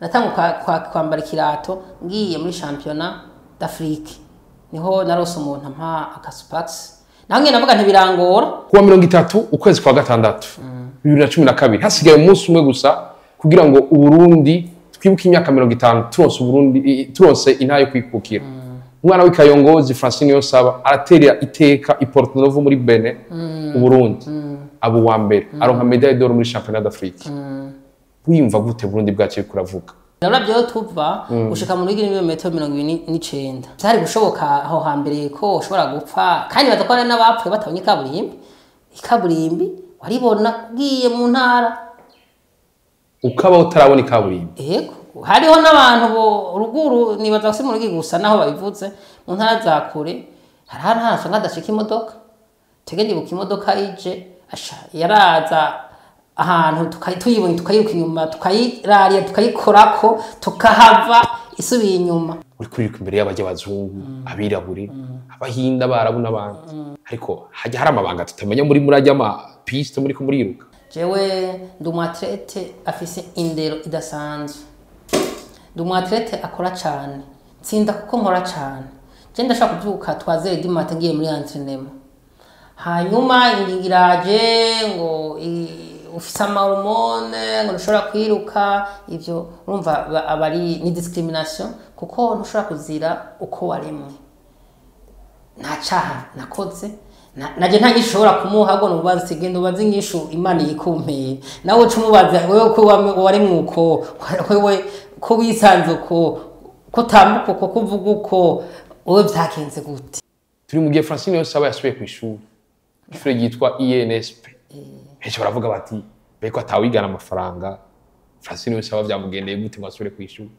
Natanga kwambara ikirato ngiye muri championnat d'Afrique, niho narose umuntu ampa akasupax, naho ngiye navuga ntibirangora. Kuwa 30 ukwezi kwa gatandatu 2012, hasigaye umunsi umwe gusa kugira ngo Uburundi twibuke imyaka 50 turonse Uburundi, turonse intara yo kwikukira. Umwana w'ikayongozi Francine Niyonsaba araterera iteka i Porto Novo muri Benin, Uburundi abo wa mbere aronka médaille d'or muri championnat d'Afrique. Wiyumva gute Burundi bwacu kuravuga? Narabyo tuva gushika mu rugero n'ibirometero 29, byari gushoboka aho hambere ko ushobora gupfa, kandi badakora n'abapfuye batabonye ikaburimbi. Ikaburimbi waribona ugiye mu ntara ukaba utarabona ikaburimbi. Yego, hariho n'abantu bo ruguru, nibaza ko mu rugi gusa naho babivuze mu ntara za kure hari ahantu ngadashika imodoka. Tege ndibuka imodoka ije asha yaraza ahantu tuyibonye tukayiruka inyuma, tukayirariya, tukayikorako, tukahava isubiye inyuma. Uri kwiruka imbere y'abajya abazungu, abirabure, abahinda, abarabu n'abandi, ariko hajya hari amabanga tutamenya muri murajya ama piste muri ko muriruka. Jewe ndi umu athlète afise indero idasanzwe, ndi umu athlète akora cane, nsinda kuko nkora cane. Je ndashaka kuvyuka 3h du matin ngiye muri entraînement, hanyuma ingingo iraje ngo ufise amahormone ngo ntushobora kwiruka. Ivyo urumva aba ari ni discrimination, kuko ntushobora kuzira uko waremwe. Nta caha nakoze, naje nta nyishu ushobora kumuha, ahubwo nubaza genda ubaze inyishu Imana yikumpeye. Nawe uca umubaza wewe ko waremwe uko, wewe ko wisanze uko, ko utambuka uko, ko uvuga uko, wowe vyagenze gute? Turi mu gihe Francine Niyonsaba yasubiye kw'ishuri, ishure ryitwa INSP. Benshi baravuga bati mbega atawigana amafaranga, Francine Niyonsaba vyamugendeye gute ngo asubire kw'ishuri?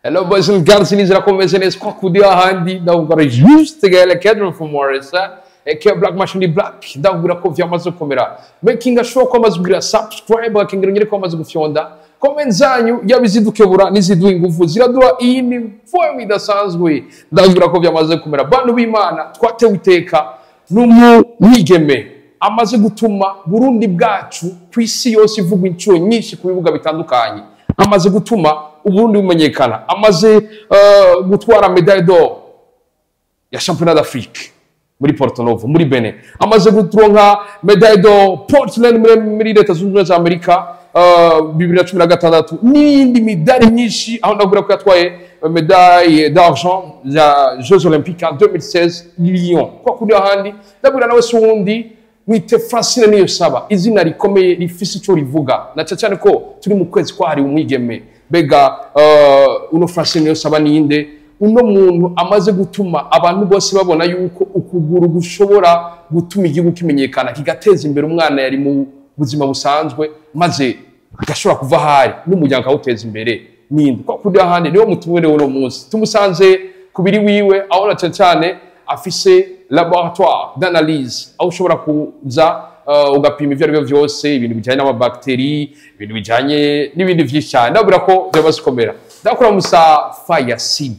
Hello boys and girls, nizera ko mumeze neza kwa kudi ahandi. Ndakubwira juste gale Kedron from Morris aka Black Machine Black. Ndakubwira ko vyamaze gukomera, making sure ko amaze kugira subscribe, akengera nyere ko amaze gufyonda comment zanyu, yaba izidukebura n'iziduha ingufu ziraduha iyi form idasanzwe. Ndakubwira ko vyamaze gukomera, bantu b'Imana. Twatewe iteka n'umwigeme amaze gutuma Burundi bwacu ku isi yose ivugwa inshuro nyinshi ku bibuga bitandukanye, amaze gutuma Uburundi bumenyekana, amaze gutwara médaille d'or ya championnat d'Afrique muri Porto Novo muri Benin, amaze guturonka médaille d'or Portland muri Leta Zunze Ubumwe za Amerika 2016 n'iyindi midari myinshi, aho ndabwira ko yatwaye médaille d'argent ya Jeux Olympiques en 2016 Lyon. Kwa kuri ahandi ndabwira nawe si uwundi, mwite Francine Niyonsaba, izina rikomeye rifise ico rivuga, na cyane cyane ko turi mu kwezi kwahariwe umwigeme. Mbega uno Francine Niyonsaba ninde? Uno muntu amaze gutuma abantu bose babona yuko ukuguru gushobora gutuma igihugu kimenyekana, kigateza imbere umwana yari mu buzima busanzwe, maze agashobora kuva ahari n'umuryango akawuteza imbere. Ninde? Kwa kuri ahandi niwo mutumire uno munsi tumusanze kubiri wiwe, aho na cyane cyane afise laboratoire d'analyse, aho ushobora kuza ugapima ivyo arivyo vyose, ibintu bijanye n'amabakteri, ibintu bijanye n'ibindi vyinshi cyane. Ndabura ko byamaze gukomera. Ndakora musa Fire Seed.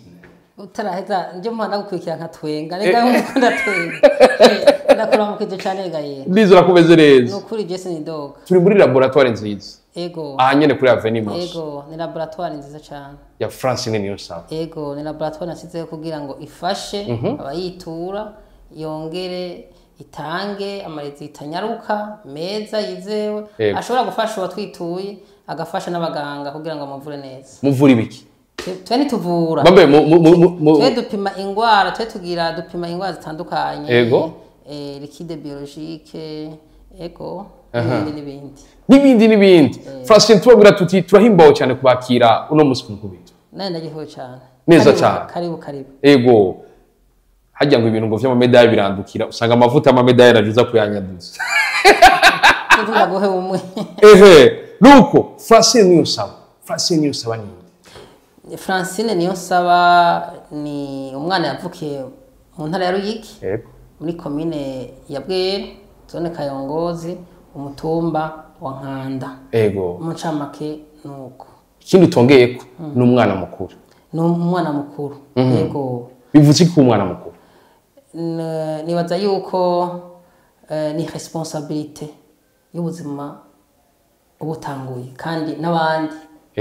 Utaraheza nje mpanda gukurikira nka twenga rega nkuko ndatwenga, ndakora mukije cyane rega ye. Ndizera kumeze neza. Nukuri Jesse ni doga. Turi muri laboratoire nziza. Ego. Aha nyene kuri Avenue Mos. Ego, ni laboratoire nziza cyane ya Francine Niyonsaba. Ego, ni laboratoire nasizeho kugira ngo ifashe abayitura, yongere itange amarezi itanyaruka meza yizewe, ashobora gufasha uwatwituye, agafasha n'abaganga kugira ngo amuvure neza. Muvura ibiki? Twe ntituvura. Bambe twe dupima ingwara, twe tugira dupima ingwara zitandukanye. Ego. Liquide biologique, ego, n'ibindi n'ibindi. N'ibindi n'ibindi. Francine, tubabwira tuti turahimbawe cyane kubakira uno munsi ku Mukubito. Nawe ndagihowe cyane. Neza cyane. Karibu karibu. Ego. Hajya ngo ibintu ngo vy'amamedali birandukira, usanga amavuta y'amamedali arajuza kuyanyaduza. Tuvuga gohe umwe. Ehe, nuko Francine Niyonsaba. Francine Niyonsaba ni Francine Niyonsaba ni umwana yavukiye mu ntara ya Ruyigi. Yego. Muri commune ya Bwere, zone Kayongozi, umutumba wa Nkanda. Ego. Mu ncamake nuko. Ikindi utongeyeko ni umwana mukuru. Ni umwana mukuru. Yego. Bivuze ko umwana mukuru? Nibaza yuko ni responsabilité. y'ubuzima ubutanguye kandi n'abandi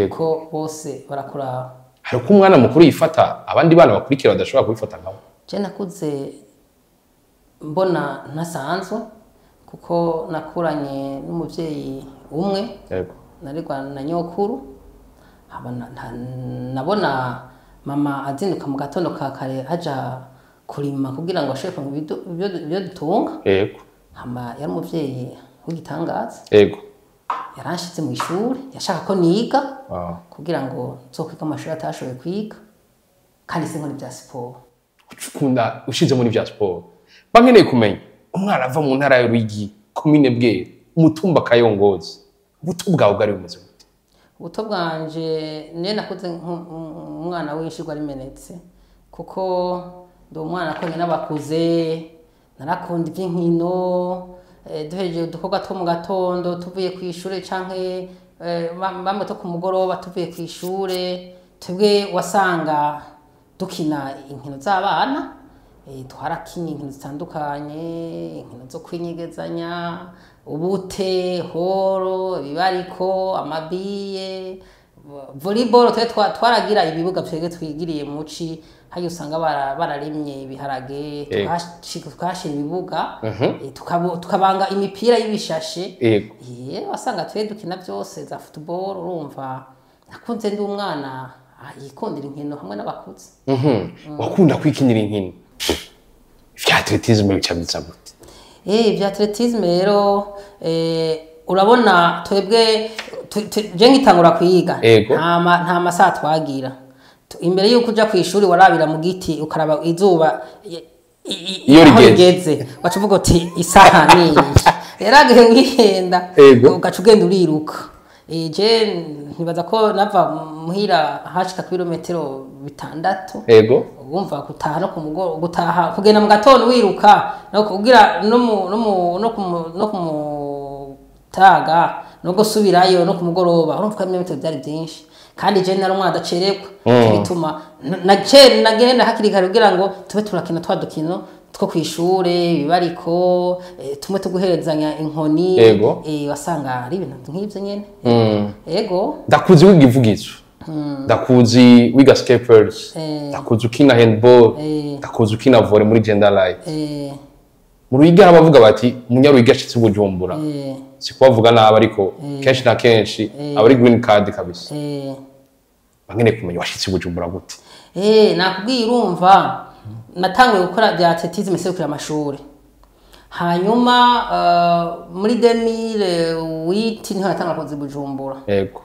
ko bose barakuraba. Hari uko umwana mukuru yifata abandi bana bakurikira badashobora kubifata nkabo. Je nakuze mbona ntasanzwe kuko nakuranye n'umuvyeyi umwe. Yego. Narigwa na nyokuru. Nabona mama azinduka mu gatondo ka kare aja kurima kugira ngo ashobore kuronka ibyo dutunga. Yego. Hama yari umuvyeyi w'igitangaza. Yego. Yaranshize mu ishuri, yashaka ko niga kugira ngo nzokwiga amashuri atashoboye kwiga, kandi sinkora ibya siporo. Ukunda ushize muri bya siporo. Bankeneye kumenya umwana ava mu ntara ya Ruyigi, komine Bweru, umutumba Kayongozi. Ubuto bwawe bwari bumeze gute? Ubuto bwanje ne nakuze umwana w'inshirwa rimenetse, kuko ndi umwana akoranye n'abakuze, narakunda iby'inkino. Duhejeje udukorwa two mu gatondo tuvuye ku ishure canke bamwe two ku mugoroba tuvuye ku ishure, twebwe wasanga dukina inkino z'abana. Twarakinye inkino zitandukanye, inkino zo kwinyegezanya, ubute, horo, ibibariko, amabiye, volleyball. Twe twaragira ibibuga twebwe twigiriye muci, hajya usanga bararimye ibiharage, tukahashira ibibuga, tukabanga imipira y'ibishashe. Wasanga twe dukina byose za football. Urumva nakunze ndi umwana yikundira inkino hamwe n'abakuze. Wakunda kwikinira inkino. Vya athlétisme bica biza gute? Vya athlétisme rero, urabona twebwe je ngitangura kwiga nta masaha twagira. Imbere yuko uja kwishuri warabira mu giti ukaraba izuba iyo rigeze, waca uvuga uti isaha ni iyi. Rero agihe wihenda ugaca ugenda uriruka. Je ntibaza ko nava muhira hashika kilometero 6. Yego. Ugumva gutaha no kumugoro, gutaha kugenda mu gatondo wiruka no kugira no mu no no kumutaga no gusubirayo no kumugoroba. Urumva ko ibirometero byari byinshi, kandi je nari umwana adacererwa, bituma nagenda hakiri kare kugira ngo tube turakina twa dukino two kwishure, ibibariko, tumwe tuguherezanya inkoni. Wasanga ari ibintu nk'ivyo nyene. Yego. Ndakuzi wiga ivugizo, ndakuzi wiga skaters, ndakuzi ukina handball, ndakuzi ukina volley muri Gender Light. Mu Ruyigi hari abavuga bati umunyaruyiga ashitse Bujumbura, si kubavuga nabi ariko kenshi na kenshi aba ari green card kabisa. Bankeneye kumenya washitse Bujumbura gute? Nakubwiye, urumva natanguye gukora bya athlétisme serukira amashuri, hanyuma muri 2008 niho natangura kuza i Bujumbura. Yego.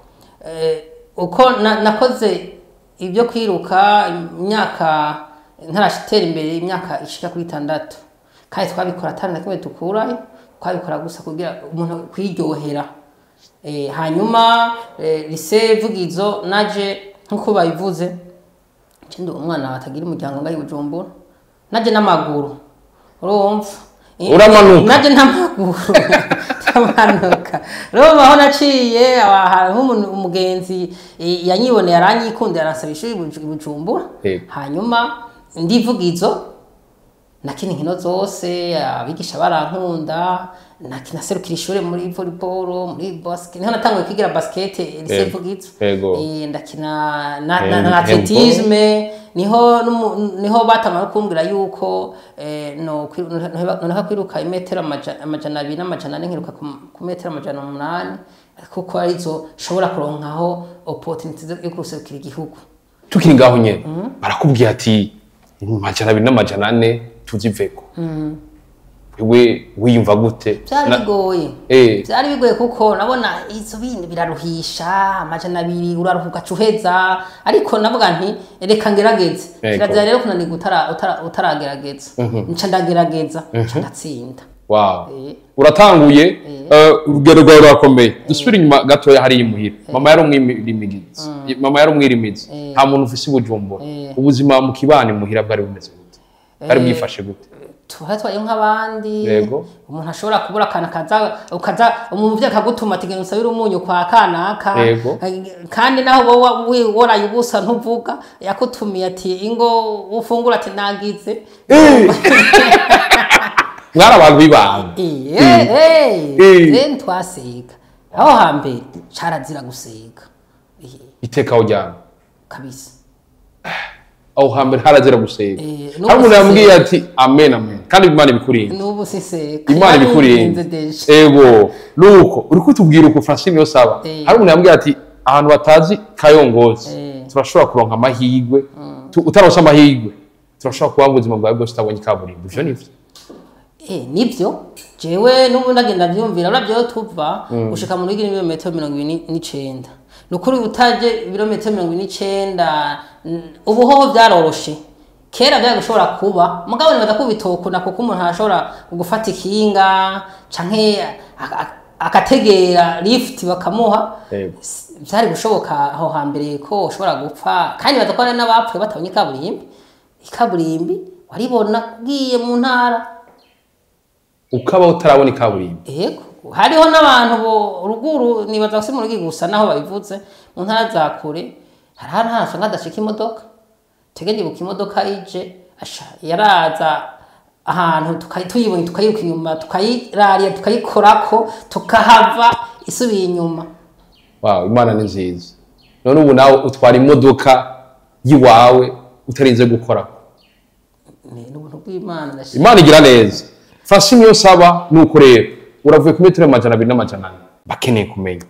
Uko nakoze ibyo kwiruka imyaka ntarashitera imbere, imyaka ishika kuri 6, kandi twabikora atari na kimwe dukurayo, twabikora gusa kugira umuntu kwiryohera. Hanyuma lycée Vugizo naje nkuko babivuze, ndi umwana atagira umuryango ngayi Bujumbura, naje n'amaguru. Urumva uramanuka? Naje n'amaguru ndamanuka. Rero aho naciye nk'umuntu umugenzi yanyiboneye aranyikundira aransaba ishuri i Bujumbura. Hanyuma ndivugizo nakina inkino zose, abigisha barankunda, nakina serukira ishure muri volleyball, muri basket. Niho natanguye kwigira basket lycée Vugizo. Ndakina na athlétisme, niho niho batangura kumbwira yuko no kwiruka imetero 200 na 400, nkiruka ku metero 800, kuko arizo shobora kuronkaho opportunity yo kuserukira igihugu. Tukiri ngaho nyene barakubwiye ati 200 na 400 tuziveko. Wewe wiyumva gute? Byari bigoye. Byari bigoye kuko nabona izo bintu biraruhisha, 200 uraruhuka cuheza, ariko navuga nti reka ngerageze. Kirazira rero kunanirwa utaragerageza. Nca ndagerageza, nca ndatsinda. Wow. Uratanguye, urugero rwawe rurakomeye. Dusubire inyuma gatoya hari imuhira. Mama yari umwirimizi. Mama yari umwirimizi. Nta muntu ufise Bujumbura. Ubuzima mu kibani muhira bwari bumeze gute? Bwari bwifashe gute? Tuhatwaye nk'abandi. Umuntu ashobora kubura akana kaza ukaza umuvye akagutuma ati genda usabire umunyu kwa kanaka, kandi naho wowe woraye ubusa ntuvuga, yakutumiye ati ingo ufungura ati nagize. Mwari abantu b'ibanga. Twasega aho hambere, carazira gusega. Iteka aho ryama. Kabisa. Aho hambere harazira gusega. N'ubu Hari umuntu yambwiye sisega. ati amen, amen, kandi Imana ibikurinde. N'ubu siseka. Imana ibikurinde. Yarinze déjà. Ego, nuko uri kutubwira uko, Francine Niyonsaba. Hari umuntu yambwiye ati ahantu batazi Kayongozi, turashobora kuronka amahirwe, utaronse amahirwe turashobora kuba mu buzima bwawe bwose utabonye ikaburimbo. Ivyo nivyo? Nibyo, jewe n'ubu ndagenda vyumvira. Uravye aho tuva gushika mu Ruyigi n'ibirometero 29. Ni ukuri utaje ibirometero 29, ubu hoho vyaroroshe. Kera vyari gushobora kuba, mugabo nibaza ko bitokunda, kuko umuntu arashobora gufata ikinga canke akategera lift bakamuha. Vyari gushoboka aho hambere ko ushobora gupfa, kandi nibaza ko hari n'abapfuye batabonye ikaburimbi. Ikaburimbi waribona ugiye mu ntara. Ukaba utarabona ikaburimbo. Yego, hariho n'abantu bo ruguru, nibaza ko si mu Ruyigi gusa naho babivuze, mu ntara za kure hari ahantu usanga hadashika imodoka. Twebwe ndibuka imodoka ije, asha, yaraza ahantu tuyibonye tukayiruka inyuma, tukayirarira, tukayikorako, tukahava isubiye inyuma. Wow, Imana ni nziza. None ubu nawe utwara imodoka yiwawe utarinze gukora? Ni n'ubuntu bw'Imana, ndashima. Imana igira neza. Francine Niyonsaba, nuko rero uravuye ku metero 200 n'400. Bakeneye kumenya,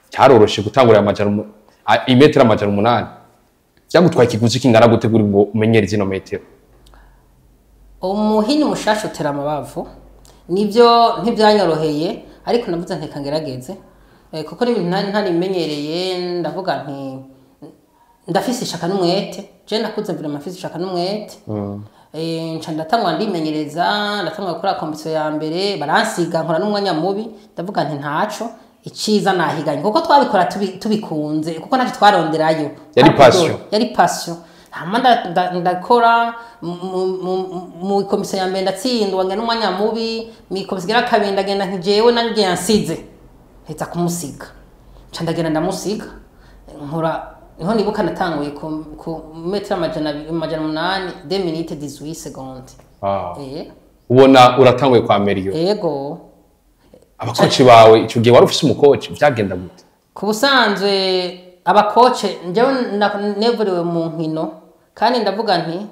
cyaroroshe gutangurira imetero 800? Byagutwaye ikiguzi kingana gute kuri ngo umenyere zino metero? Umuhini mushasha utera amabavu. Nibyo, ntibyanyoroheye, ariko navuze nteka ngerageze. Kuko n'ibintu ntari ntarimenyereye, ndavuga nti ndafise ishaka n'umwete. Je nakuze mvira mfise ishaka n'umwete. Nca ndatangwa ndimenyereza, ndatangwa gukora compétition ya mbere baransiga, nkora n'umwanya mubi. Ndavuga nti ntaco, iciza nahiganye, kuko twabikora tubikunze, kuko ntacyo twaronderayo. Yari passion. Yari passion. Hama ndakora mu compétition ya mbere, ndatsindwa, ngenda n'umwanya mubi. Mu compétition igira kabiri ndagenda nti jewe nanjye yansize, mpeza kumusiga, nca ndagenda ndamusiga, nkora. Niho nibuka natanguye ku metero 200, 800, 2 minutes 18 secondes. Ubona uratanguye kwa meriyo? Yego. Abakoci bawe, ico gihe wari ufise umukoci? Byagenda gute? Ku busanzwe abakoce, njyewe nevuriwe mu nkino, kandi ndavuga nti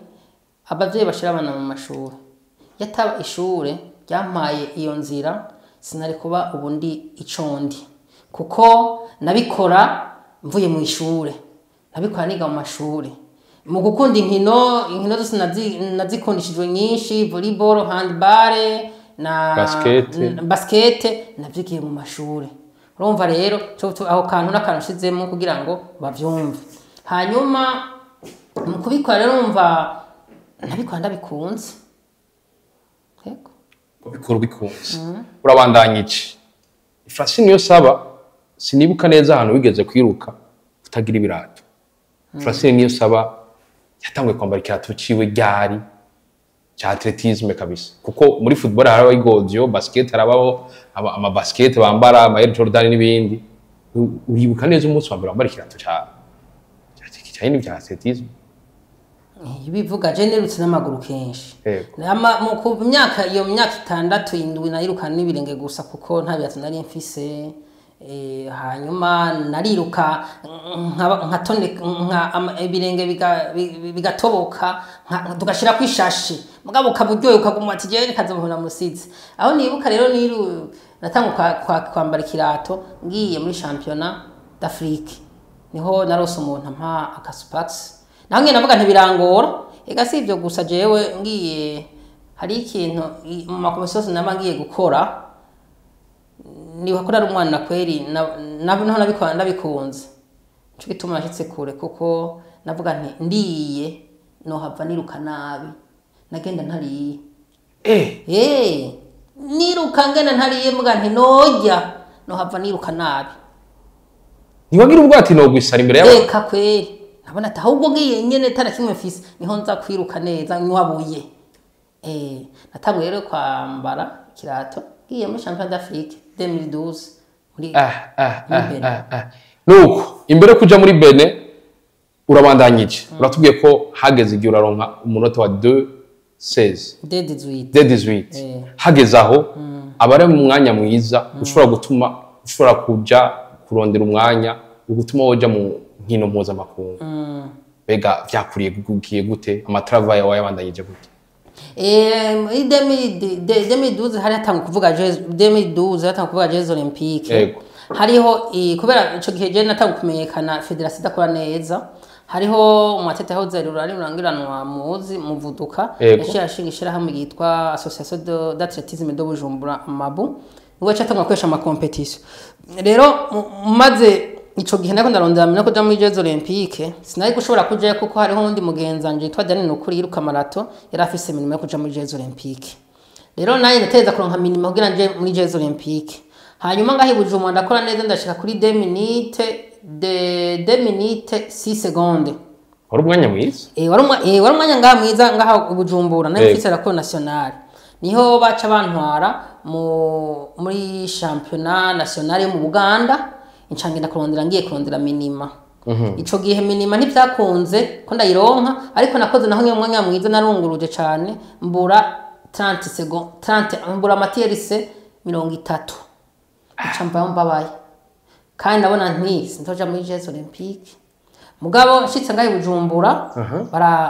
abavyeyi bashira abana mu mashuri, yataba ishure ryampaye iyo nzira, sinari kuba ubu ndi ico ndi, kuko nabikora mvuye mu ishure, nabikora niga mu mashuri. Mu gukunda inkino, inkino zose nazikundishijwe nyinshi, volleyball, handball na Basket. Basket navyigiye mu mashuri. Urumva rero aho kantu n'akantu nshizemo kugira ngo bavyumve. Hanyuma mu kubikora rero, urumva nabikora ndabikunze. Yego. Ubikora ubikunze, urabandanya iki? Francine Niyonsaba, sinibuka neza ahantu wigeze kwiruka utagira ibirato. Francine Niyonsaba yatanguye kwambara ikirato ciwe ryari cya athlétisme kabisa? Kuko muri football harabaho igodiyo, basket harabaho ama basket bambara, ama Air Jordan n'ibindi. Uribuka neza umunsi wa mbere wambara ikirato ca cya athlétisme? Ibivuga, je nirutse n'amaguru kenshi. Ama mu ku myaka, iyo myaka 6, 7, nayiruka n'ibirenge gusa, kuko nta birato nari mfise. Hanyuma nariruka nkatoneka ibirenge bigatoboka, tugashira kwishashi, mugabo ukaba uryoye, ukaguma ati jewe nikazomuhora musize. Aho nibuka rero niru natanguka kwambara ikirato ngiye muri championnat d'Afrique, niho narose umuntu ampa akasupax, naho ngiye navuga ntibirangora. Ega si ibyo gusa, jewe ngiye hari ikintu mu makomisiyo yose naba ngiye gukora, nibuka ko nari umwana kweri, naho nabikora ndabikunze. Nico gituma nashitse kure, kuko navuga nti ndiye nohava niruka nabi. Nagenda ntariye. Niruka ngenda ntariye, mvuga nti norya nohava niruka nabi. Ntiwagira ubwati nogwisara imbere y'abantu? Reka kweri, nabona ati ahubwo ngiye nyene tara kimwe mfise, niho nza kwiruka neza nywabuye. Natanguye rero kwambara ikirato ngiye muri championnat d'Afrique 2012 muri muri Benin. Nuko imbere yo kuja muri Benin, urabandanyije, uratubwiye ko hageze igihe uraronka umunota wa 2. 2016, D18. D18. Hageze aho aba ari mu mwanya mwiza ushobora gutuma ushobora kuja kurondera umwanya ugutuma woja mu nkino mpuzamakungu. Mbega vyakuriye ugiye gute? Ama travail yawe yabandanyije gute? Muri 2012 hari hatangwa kuvuga 2012 hatangwa kuvuga Jeux Olympiques. Hariho kubera ico gihe je natangwa kumenyekana, fédération idakora neza, hariho umu athlète yahoze ari rurari rurangiranwa muzi muvuduka, yaciye ashinga ishirahamwe ryitwa Association d'athlétisme de Bujumbura, AMABU, niwe yaciye atangura gukoresha ama compétitions. Rero maze ico gihe nako ndarondera no kuja muri Jeux Olympiques, sinari gushobora kujayo kuko hariho uwundi mugenzi wanje yitwa Daniel Nukuri yiruka marathon, yari afise minima yo kuja muri Jeux Olympiques. Rero nanjye ndategereza kuronka minima kugira nje muri Jeux Olympiques. Hanyuma ngaho i Bujumbura ndakora neza, ndashika kuri 2 minutes de 2 minutes 6 secondes. Wari umwanya mwiza. Wari umwanya ngaha mwiza ngaha i Bujumbura, nari mfise record national. Niho baca bantwara muri championnat national yo mu Buganda, nca ngenda kurondera, ngiye kurondera minima. Ico gihe minima ntivyakunze ko ndayironka, ariko nakoze naho nyine umwanya mwiza, narunguruje cane, mbura 30 secondes, 30, mbura ama tierces 30, nca mvayo mbabaye kandi ndabona nti sinzoja muri Jeux Olympiques. Mugabo nshitse ngaho i Bujumbura,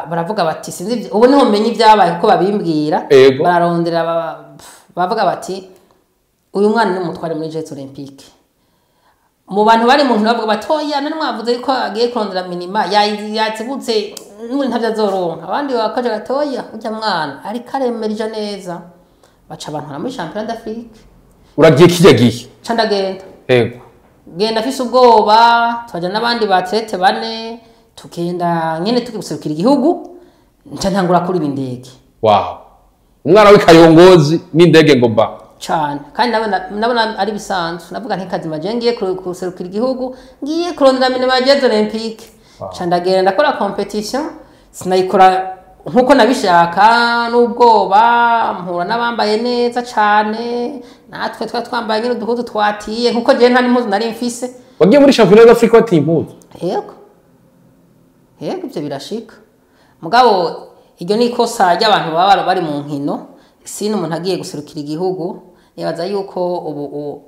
baravuga bati sinzi ubu niho menye ibyabaye kuko babimbwira. Bararondera bavuga bati uyu mwana ni umutware muri Jeux Olympiques. Mu bantu bari mu nkino bavuga bati oya, none mwavuze yuko agiye kurondera minima, yazibutse n'ubundi ntavyo azoronka. Abandi bakaja bati oya, urya mwana ariko aremerije neza, baca abantu muri championnat d'Afrique. Uragiye kirya gihe? Ca ndagenda. Genda afise ubwoba, tukaja n'abandi ba athlètes bane, tugenda nyene tugiserukira igihugu, nca ntangura kurira indege. Wow, umwana w'ikayongozi n'indege ngo ba! Cane, kandi nabona ari bisanzwe. Navuga nti kazima je ngiye kuserukira igihugu, ngiye kurondera minima ya Jeux Olympiques. Nca ndagenda ndakora compétition, sinayikora nkuko nabishaka n'ubwoba, mpura n'abambaye neza cane, natwe twari twambaye nyine uduhuzu twatiye nkuko jewe nta n'impuzu nari mfise. Wagiye muri championnat d'Afrique watiye impuzu? Yego, ibyo birashika, mugabo iryo ni ikosa ry'abantu baba bari mu nkino. Sino umuntu agiye guserukira igihugu, nibaza yuko ubu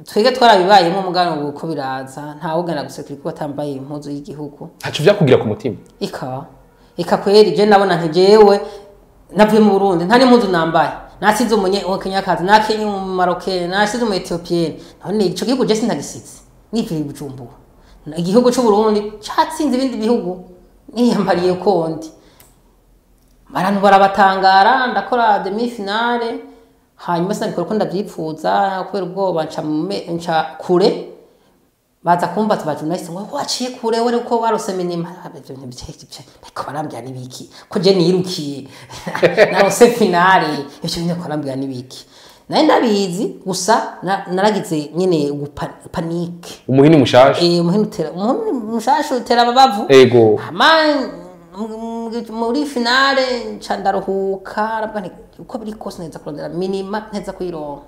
twebwe twarabibayemo, mugabo ubu uko biraza ntawe ugenda guserukira igihugu atambaye impuzu y'igihugu. Ntaco vyakugira ku mutima? Ika kweri, je nabona nti jewe navuye mu Burundi nta n'impuzu nambaye, nasize umunye Kenyakazi, nakenye mu Marocain, nasize umu Ethiopienne, none ico gihugu je sintagisize nivuye i Bujumbura. Igihugu c'u Burundi catsinze ibindi bihugu niyambariye kondi, abantu barabatangara. Ndakora demi finale, hanyuma sinabikora uko ndavyipfuza kubera ubwoba, nca kure, baza kumbaza ba journaliste ngo waciye kure wari uko warose minima. Ivyo bintu ariko barambwira nibiki ko je nirukiye narose finale? Ivyo bintu barambwira nibiki? Naye ndabizi gusa naragize nyene panique. Umuhini mushasha. Umuhini utera, umuhini mushasha utera ababavu. Hama muri finale nca ndaruhuka, aravuga nti uko biri kose neza kurondera minima, nteza kuyironka.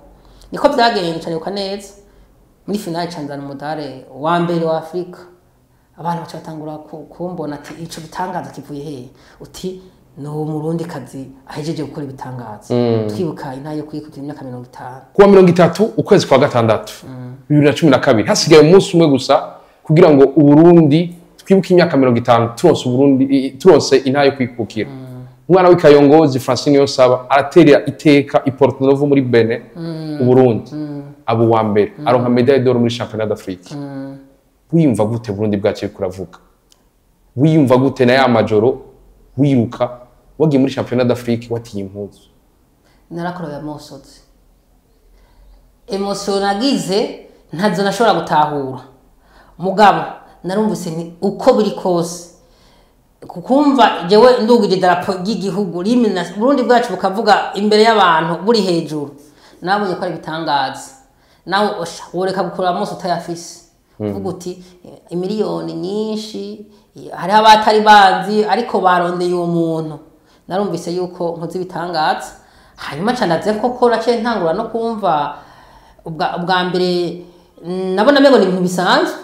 Niko vyagenze, nca nibuka neza muri finale nca nzana umudare wa mbere wa Afrika. Abantu baca batangura kumbona ati ico gitangaza kivuye hehe? Uti ni umurundi kazi ahejeje gukora ibitangaza. Twibuka intara yo kwikukira imyaka 50. Kuwa 30 ukwezi kwa gatandatu 2012, hasigaye umunsi umwe gusa kugira ngo Uburundi twibuke imyaka 50 turonse Uburundi, turonse intara yo kwikukira, umwana w'ikayongozi Francine Niyonsaba araterera iteka i Porto Novo muri Benin Uburundi, aba uwa mbere, aronka médaille d'or muri championnat d'Afrique. Wiyumva gute Burundi bwacu biriko uravuga? Wiyumva gute na ya majoro wiruka wagiye muri championnat d'Afrique watiye impuzu? Narakoroye amosozi, émotion nagize ntazo nashobora gutahura, mugabo narumvise ni uko biri kose kukumva jewe ndugije idarapo ry'igihugu rimwe, Burundi bwacu bukavuga imbere y'abantu buri hejuru, nabonye ko ari ibitangaza. Nawe osha woreka gukura amaso utayafise, uvuga uti imiliyoni nyinshi, hariho abatari bazi ariko barondeye uwo muntu. Narumvise yuko nkoze ibitangaza. Hanyuma nca ndaze koko naciye ntangura no kumva ubwa mbere nabona mengo ni ibintu bisanzwe.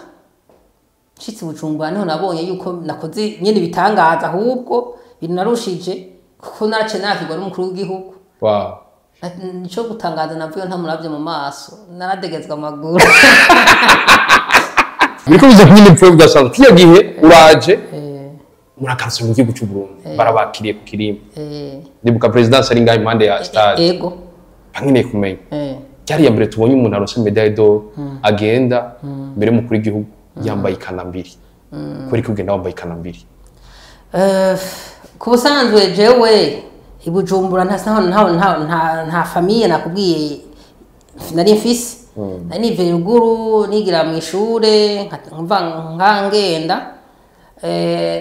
Nshitse i Bujumbura niho nabonye yuko nakoze nyene ibitangaza, ahubwo binarushije. Kuko naraciye nakirwa n'umukuru w'igihugu. Wow. Nico gutangaza, navuye ntamuravye mu maso, naradegezwa amaguru. Biriko biza nyine bipfuye bidasanzwe. Kiriya gihe uraje, murakarutse mu gihugu cy'u Burundi, barabakiriye ku kirimba. Ndibuka présidence ari ngaho impande ya stade. Bankeneye kumenya, ryari iya mbere tubonye umuntu aronse médaille d'or agenda mbere y'umukuru w'igihugu yambaye ikanambiri? Kubera ko ugenda wambaye ikanambiri? Ku busanzwe jewe i Bujumbura nta nta nta nta nta famille nakubwiye nari mfise. Nari nivuye ruguru, nigira mu ishure, nka- nka ngenda.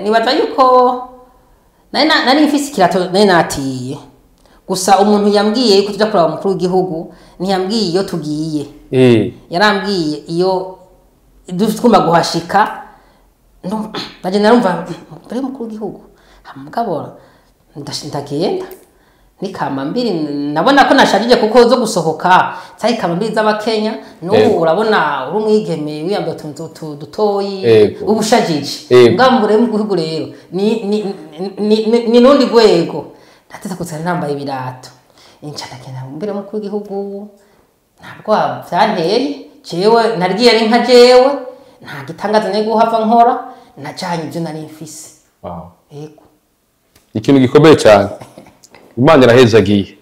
Nibaza yuko nari mfise ikirato nari natiye. Gusa umuntu yambwiye yuko tuja kuraba umukuru w'igihugu ntiyambwiye iyo tugiye. Yarambwiye iyo twumva guhashika. Naje narumva mbere y'umukuru w'igihugu, mugabo ndagenda nikama mbiri, nabona ko nashajije kuko zo gusohoka zari kama mbiri z'abakenya n'ubu. Urabona uri umwigeme wiyambaye utuntu dutoyi, uba ushajije. Mugabo mbere y'umukuru rero ni nundi rwego ndateza kuza nambaye ibirato, inca ndagenda mbere y'umukuru w'igihugu. Ntabwo byanteye, jewe narigiye ari nka jewe, nta gitangaza nari guhava nkora, najanye ibyo nari mfise. Yego. Ikintu gikomeye cyane, Imana irahezagiye,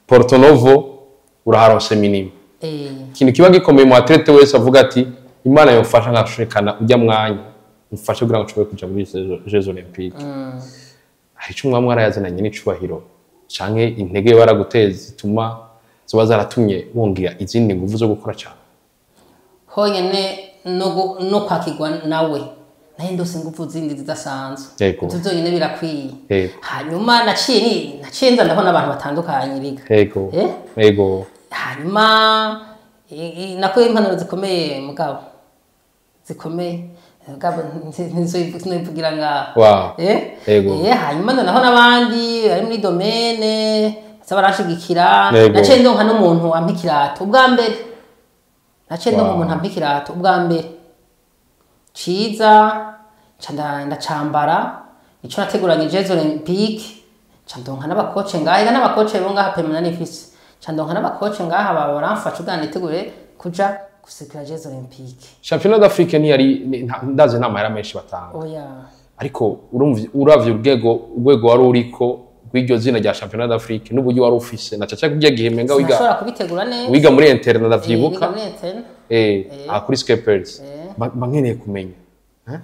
Porto Novo uraharonse minima. Ikintu kiba gikomeye mu athlète wese avuga ati: "Imana yomfasha nkashikana ujya mwanya, mfashe kugira ngo nshobore kuja muri Jeux Olympiques." Hari ico umwami warayazananye n'icubahiro canke intege baraguteza zituma ziba zaratumye wongera izindi nguvu zo gukora cyane? Honyine no kwakirwa nawe nayo ndose ingufu zindi zidasanzwe. Ivyo vyonyine birakwiye. Hanyuma naciye nza ndabona abantu batandukanye biga. Hanyuma nakuye impanuro zikomeye, mugabo zikomeye, mugabo ntizoyivugira ngaho. Hanyuma noneho n'abandi bari muri domaine baza baranshigikira. Naciye ndonka n'umuntu ampa ikirato ubwa mbere. Naciye ndonka umuntu ampa ikirato ubwa mbere ciza, nca ndacambara ico nateguranye Jeux Olympiques. Nca ndonka n'aba coach ngaha, ega n'aba coach bo ngaha permanent nifise. Nca ndonka n'aba coach ngaha baramfasha kugira nitegure kuja gusekura Jeux Olympiques. Championnat d'Afrique ntiyari ndazi nta mahera menshi batanga. Oya. Ariko urumva, uravye urwego wari uriko rw'iryo zina rya Championnat d'Afrique n'uburyo wari ufise na caca kurya gihe menga wiga Sinashobora kubitegura neza. Wiga muri internat, ndavyibuka. Niga muri internat. Aha kuri Skepers. Mba nkeneye kumenya, eh?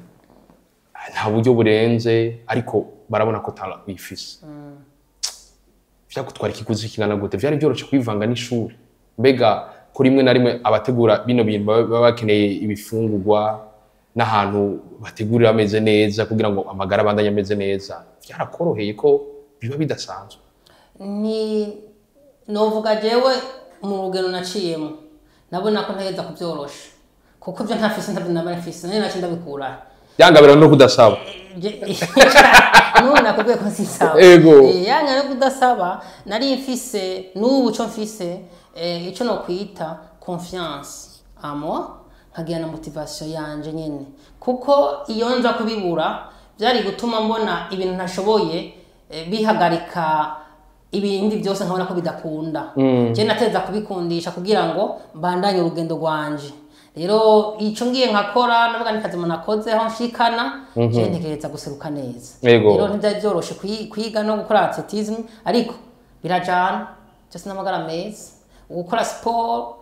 Nta buryo burenze, ariko barabona ko talent uyifise. Vyagutwara ikiguzi kingana gute? Vyari vyoroshe kwivanga n'ishuri? Mbega ko rimwe na rimwe abategura bino bintu baba bakeneye ibifungurwa n'ahantu bategurira ameze neza kugira ngo amagara abandanye ameze neza, vyarakoroheye ko biba bidasanzwe? Ni novuga jewe mu rugero naciyemo nabona ko ntaheza kubyorosha, kuko ibyo ntafise ntabyo naba mfise, nari naco ndabikura. Yangabira no kudasaba. N'ubu nakubwiye ko sinsaba. Yanga no kudasaba. Nari mfise, n'ubu co mfise, ico nokwita confiance en moi, nkagira na motivation yanje nyene, kuko iyo nza kubibura byari gutuma mbona ibintu ntashoboye, bihagarika ibindi byose, nkabona ko bidakunda. Je nateza kubikundisha kugira ngo mbandanye urugendo rwanje. Rero ico ngiye nkakora, navuga ni kazi umuntu akoze aho nshikana, je ntegereza guseruka neza. Rero ntibyari byoroshe kwiga no gukora athlétisme, ariko birajana byose n'amagara meza. Gukora siporo,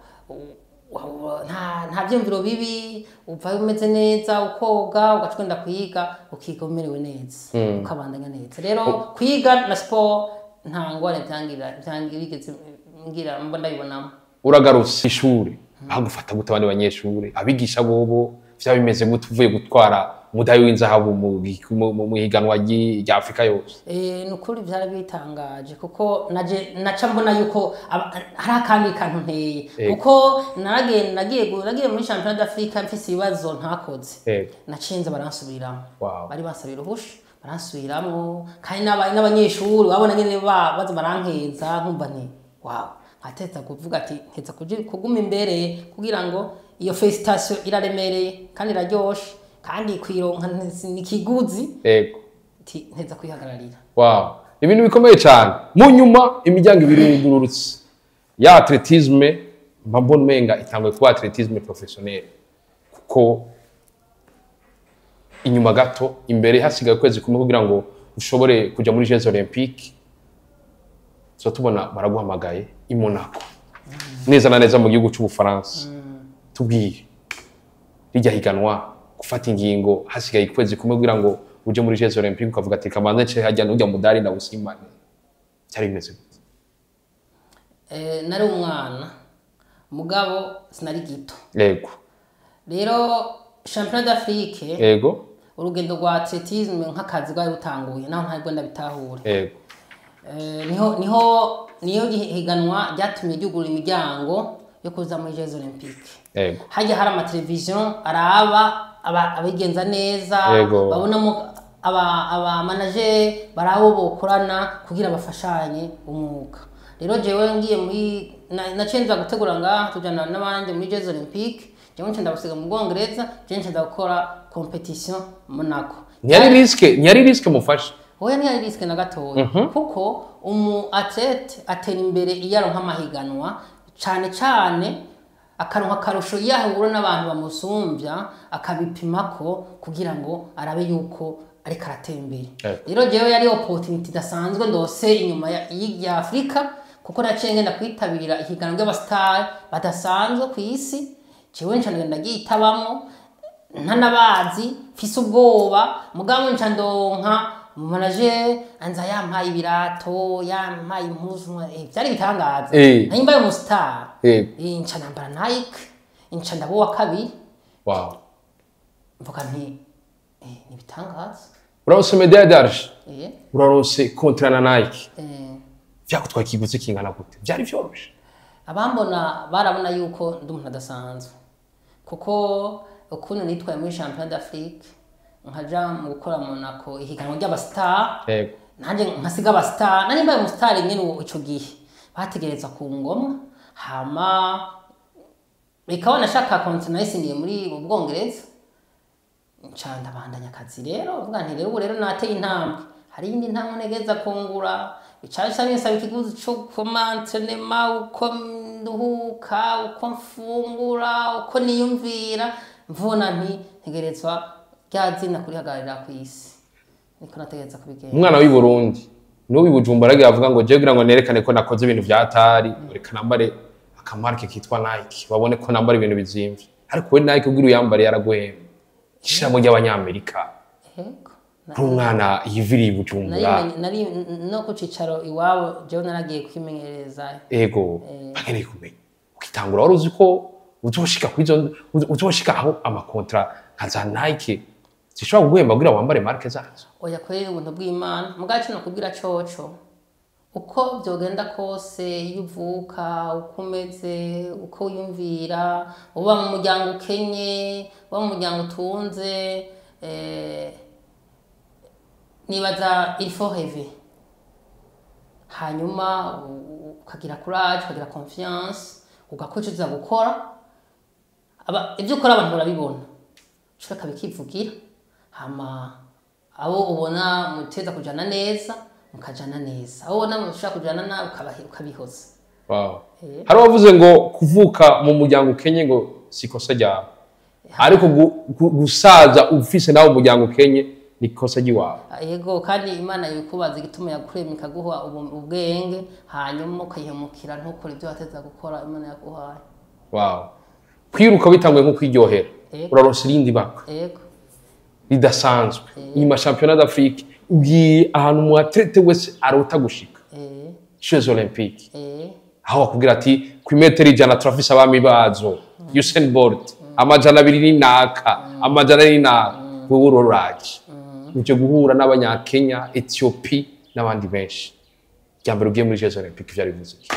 nta vyiyumviro bibi, uvayo umeze neza, ukoga, ugaca ugenda kwiga, ukiga umerewe neza, ukabandanya neza. Rero kwiga na siporo nta ngorane vyangira bigeze ngira mba ndabibonamo. Uragarutse ishuri, bagufata gute abandi banyeshuri, abigisha bobo vyaba bimeze gute uvuye gutwara umudayi w'inzahabu mu higanwa rya Afrika yose? Ni ukuri byari bitangaje, kuko naje naca mbona yuko hari akandi kantu nteye, kuko naragiye nagiye muri Championnat d'Afrique mfise ibibazo ntakoze. Nacinze baransubiramwo. Bari bansabira uruhusha, baransubiramwo, kandi n'abanyeshuri babona nyene baza barankeza, nkumva nti wow, nkateza kuvuga ati nteza kuguma imbere kugira ngo iyo félicitation iraremereye kandi iraryoshe, kandi kwironka ni kiguzi. Nteza kwihagararira. Wow. Ibintu bikomeye cyane. Mu nyuma imiryango ibiri yugururutse ya athlétisme, mba mbona umenga itanguye kuba athlétisme professionnel, kuko inyuma gato, imbere hasigaye ukwezi kumwe kugira ngo ushobore kuja muri Jeux Olympiques, tuba tubona baraguhamagaye i Monaco, neza na neza mu gihugu cy'Ubufaransa. Tubwiye rijya higanwa, gufata ingingo hasigaye ukwezi kumwe kugira ngo uje muri Jeux Olympiques, ukavuga ati kamanze nce hajya n'ujya mudari ndawusimane, byari bimeze gute? Nari umwana, mugabo sinari gito. Rero championnat d'Afrique, urugendo rwa athlétisme nk'akazi rwari rutanguye, naho ntabwo ndabitahura. Niho niyo higanwa ryatumye ryugurura imiryango yo kuza muri Jeux Olympiques. Hajya hari amateleviziyo araba abigenza neza, babonamo aba manager, barabo bokorana kugira bafashanye umwuga. Rero jewe ngiye muri naciye nza gutegura ngaha, tujana n'abandi muri Jeux Olympiques. Jewe nca ndabasiga mu Bwongereza, jewe nca ndakora compétition Monaco. Ntiyari risque mufashe? Oya, ntiyari risque na gatoya, kuko umu athlète atera imbere iyo aronka amahiganwa cane cane, akaronka akarusho iyo ahura n'abantu bamusumbya, akabipimako kugira ngo arabe yuko ariko aratera imbere. Rero jewe yari opportunity idasanzwe ndose inyuma ya Afrika, kuko naciye ngenda kwitabira ihiganwa ry'abastar badasanzwe ku isi. Jewe nca ngenda ndagitabamwo ntanabazi, mfise ubwoba, mugabo nca ndonka manager anza yampaye ibirato, yampaye impuzu, byari ibitangaza. Nari mbaye umustar. Nca nambara Nike, nca ndaba uwa kabiri. Mvuga nti ni ibitangaza. Uraronse médaille d'argent, uraronse contrat na Nike. Vyagutwaye ikiguzi kingana gute? Vyari vyoroshe? Abambona barabona yuko ndi umuntu adasanzwe, kuko ukuntu nitwaye muri championnat d'Afrique, nkaja mu gukora Monaco ihiganwa ry'abastar, nanjye nkasiga abastar, nari mbaye umustar nyine ico gihe, bategereza ku ngomwa. Hama bikaba nashaka contrat nayisinyiye muri mu Bwongereza, nca ndabandanya akazi. Rero mvuga nti rero ubu rero nateye intambwe, hari iyindi ntambwe ntegereza kungura. Bica binsaba ikiguzi co kuma entraînement, uko nduhuka, uko mfungura, uko niyumvira. Mvuna nti ntegerezwa rya zina kurihagararira kw'isi, niko nategereza kubigenza. Umwana w'i Burundi n'uw'i Bujumbura aragira avuga ngo jewe kugira ngo nerekane ko nakoze ibintu vya tari, reka nambare akamarque kitwa Nike, babone ko nambara ibintu bizimvye. Ariko we Nike kugira uyambare yaraguhemba, ishirahamwe ry'abanyamerika. Yego. Uri umwana yiviriye i Bujumbura. Nari no ku cicaro iwabo, jewe naragiye kwimenyereza. Ego, bakeneye kumenya, ukitangura wari uzi ko uzoshika kuri uzoshika aho amacontrats nka za Nike zishobora kuguhemba kugira wambare marque zazo? Oya, kweri ubuntu bw'Imana. Mugabo ico nokubwira coco, uko vyogenda kose, iyo uvuka, uko umeze, uko wiyumvira, uba mu muryango ukenye, uba mu muryango utunze, nibaza il faut rêver, hanyuma ukagira courage, ukagira confiance, ugakora ico uza gukora. Ibyo ukora abantu barabibona, ushobora bikivugira. Hama abo ubona muteza kujana neza, mukajana neza, abo ubona mushobora kujana nabi, ukabihoza. Wow. Hari uwavuze ngo kuvuka mu muryango ukenye ngo si ikosa ryawe, ariko gusaza ufise nawe umuryango ukenye ni ikosa ry'iwawe. Yego, kandi Imana yikubaza igituma yakuremye, ikaguha ubwenge, hanyuma ukayihemukira, ntukore ibyo wateza gukora Imana yaguhaye. Wow. Kwiruka bitanguye nko kwiryohera, uraronsa irindi bakwe ridasanzwe inyuma championnat d'Afrique, ugiye ahantu mu athlète wese arota gushika, Jeux Olympiques, aho bakubwira ati ku imetero 100 turafise abami bazo, Usain Bolt, 200 ni naka, 400 ni naka. Wewe ururaje uje guhura n'abanyakenya, Ethiopie n'abandi benshi. Rya mbere ugiye muri Jeux Olympiques vyari bivuze iki?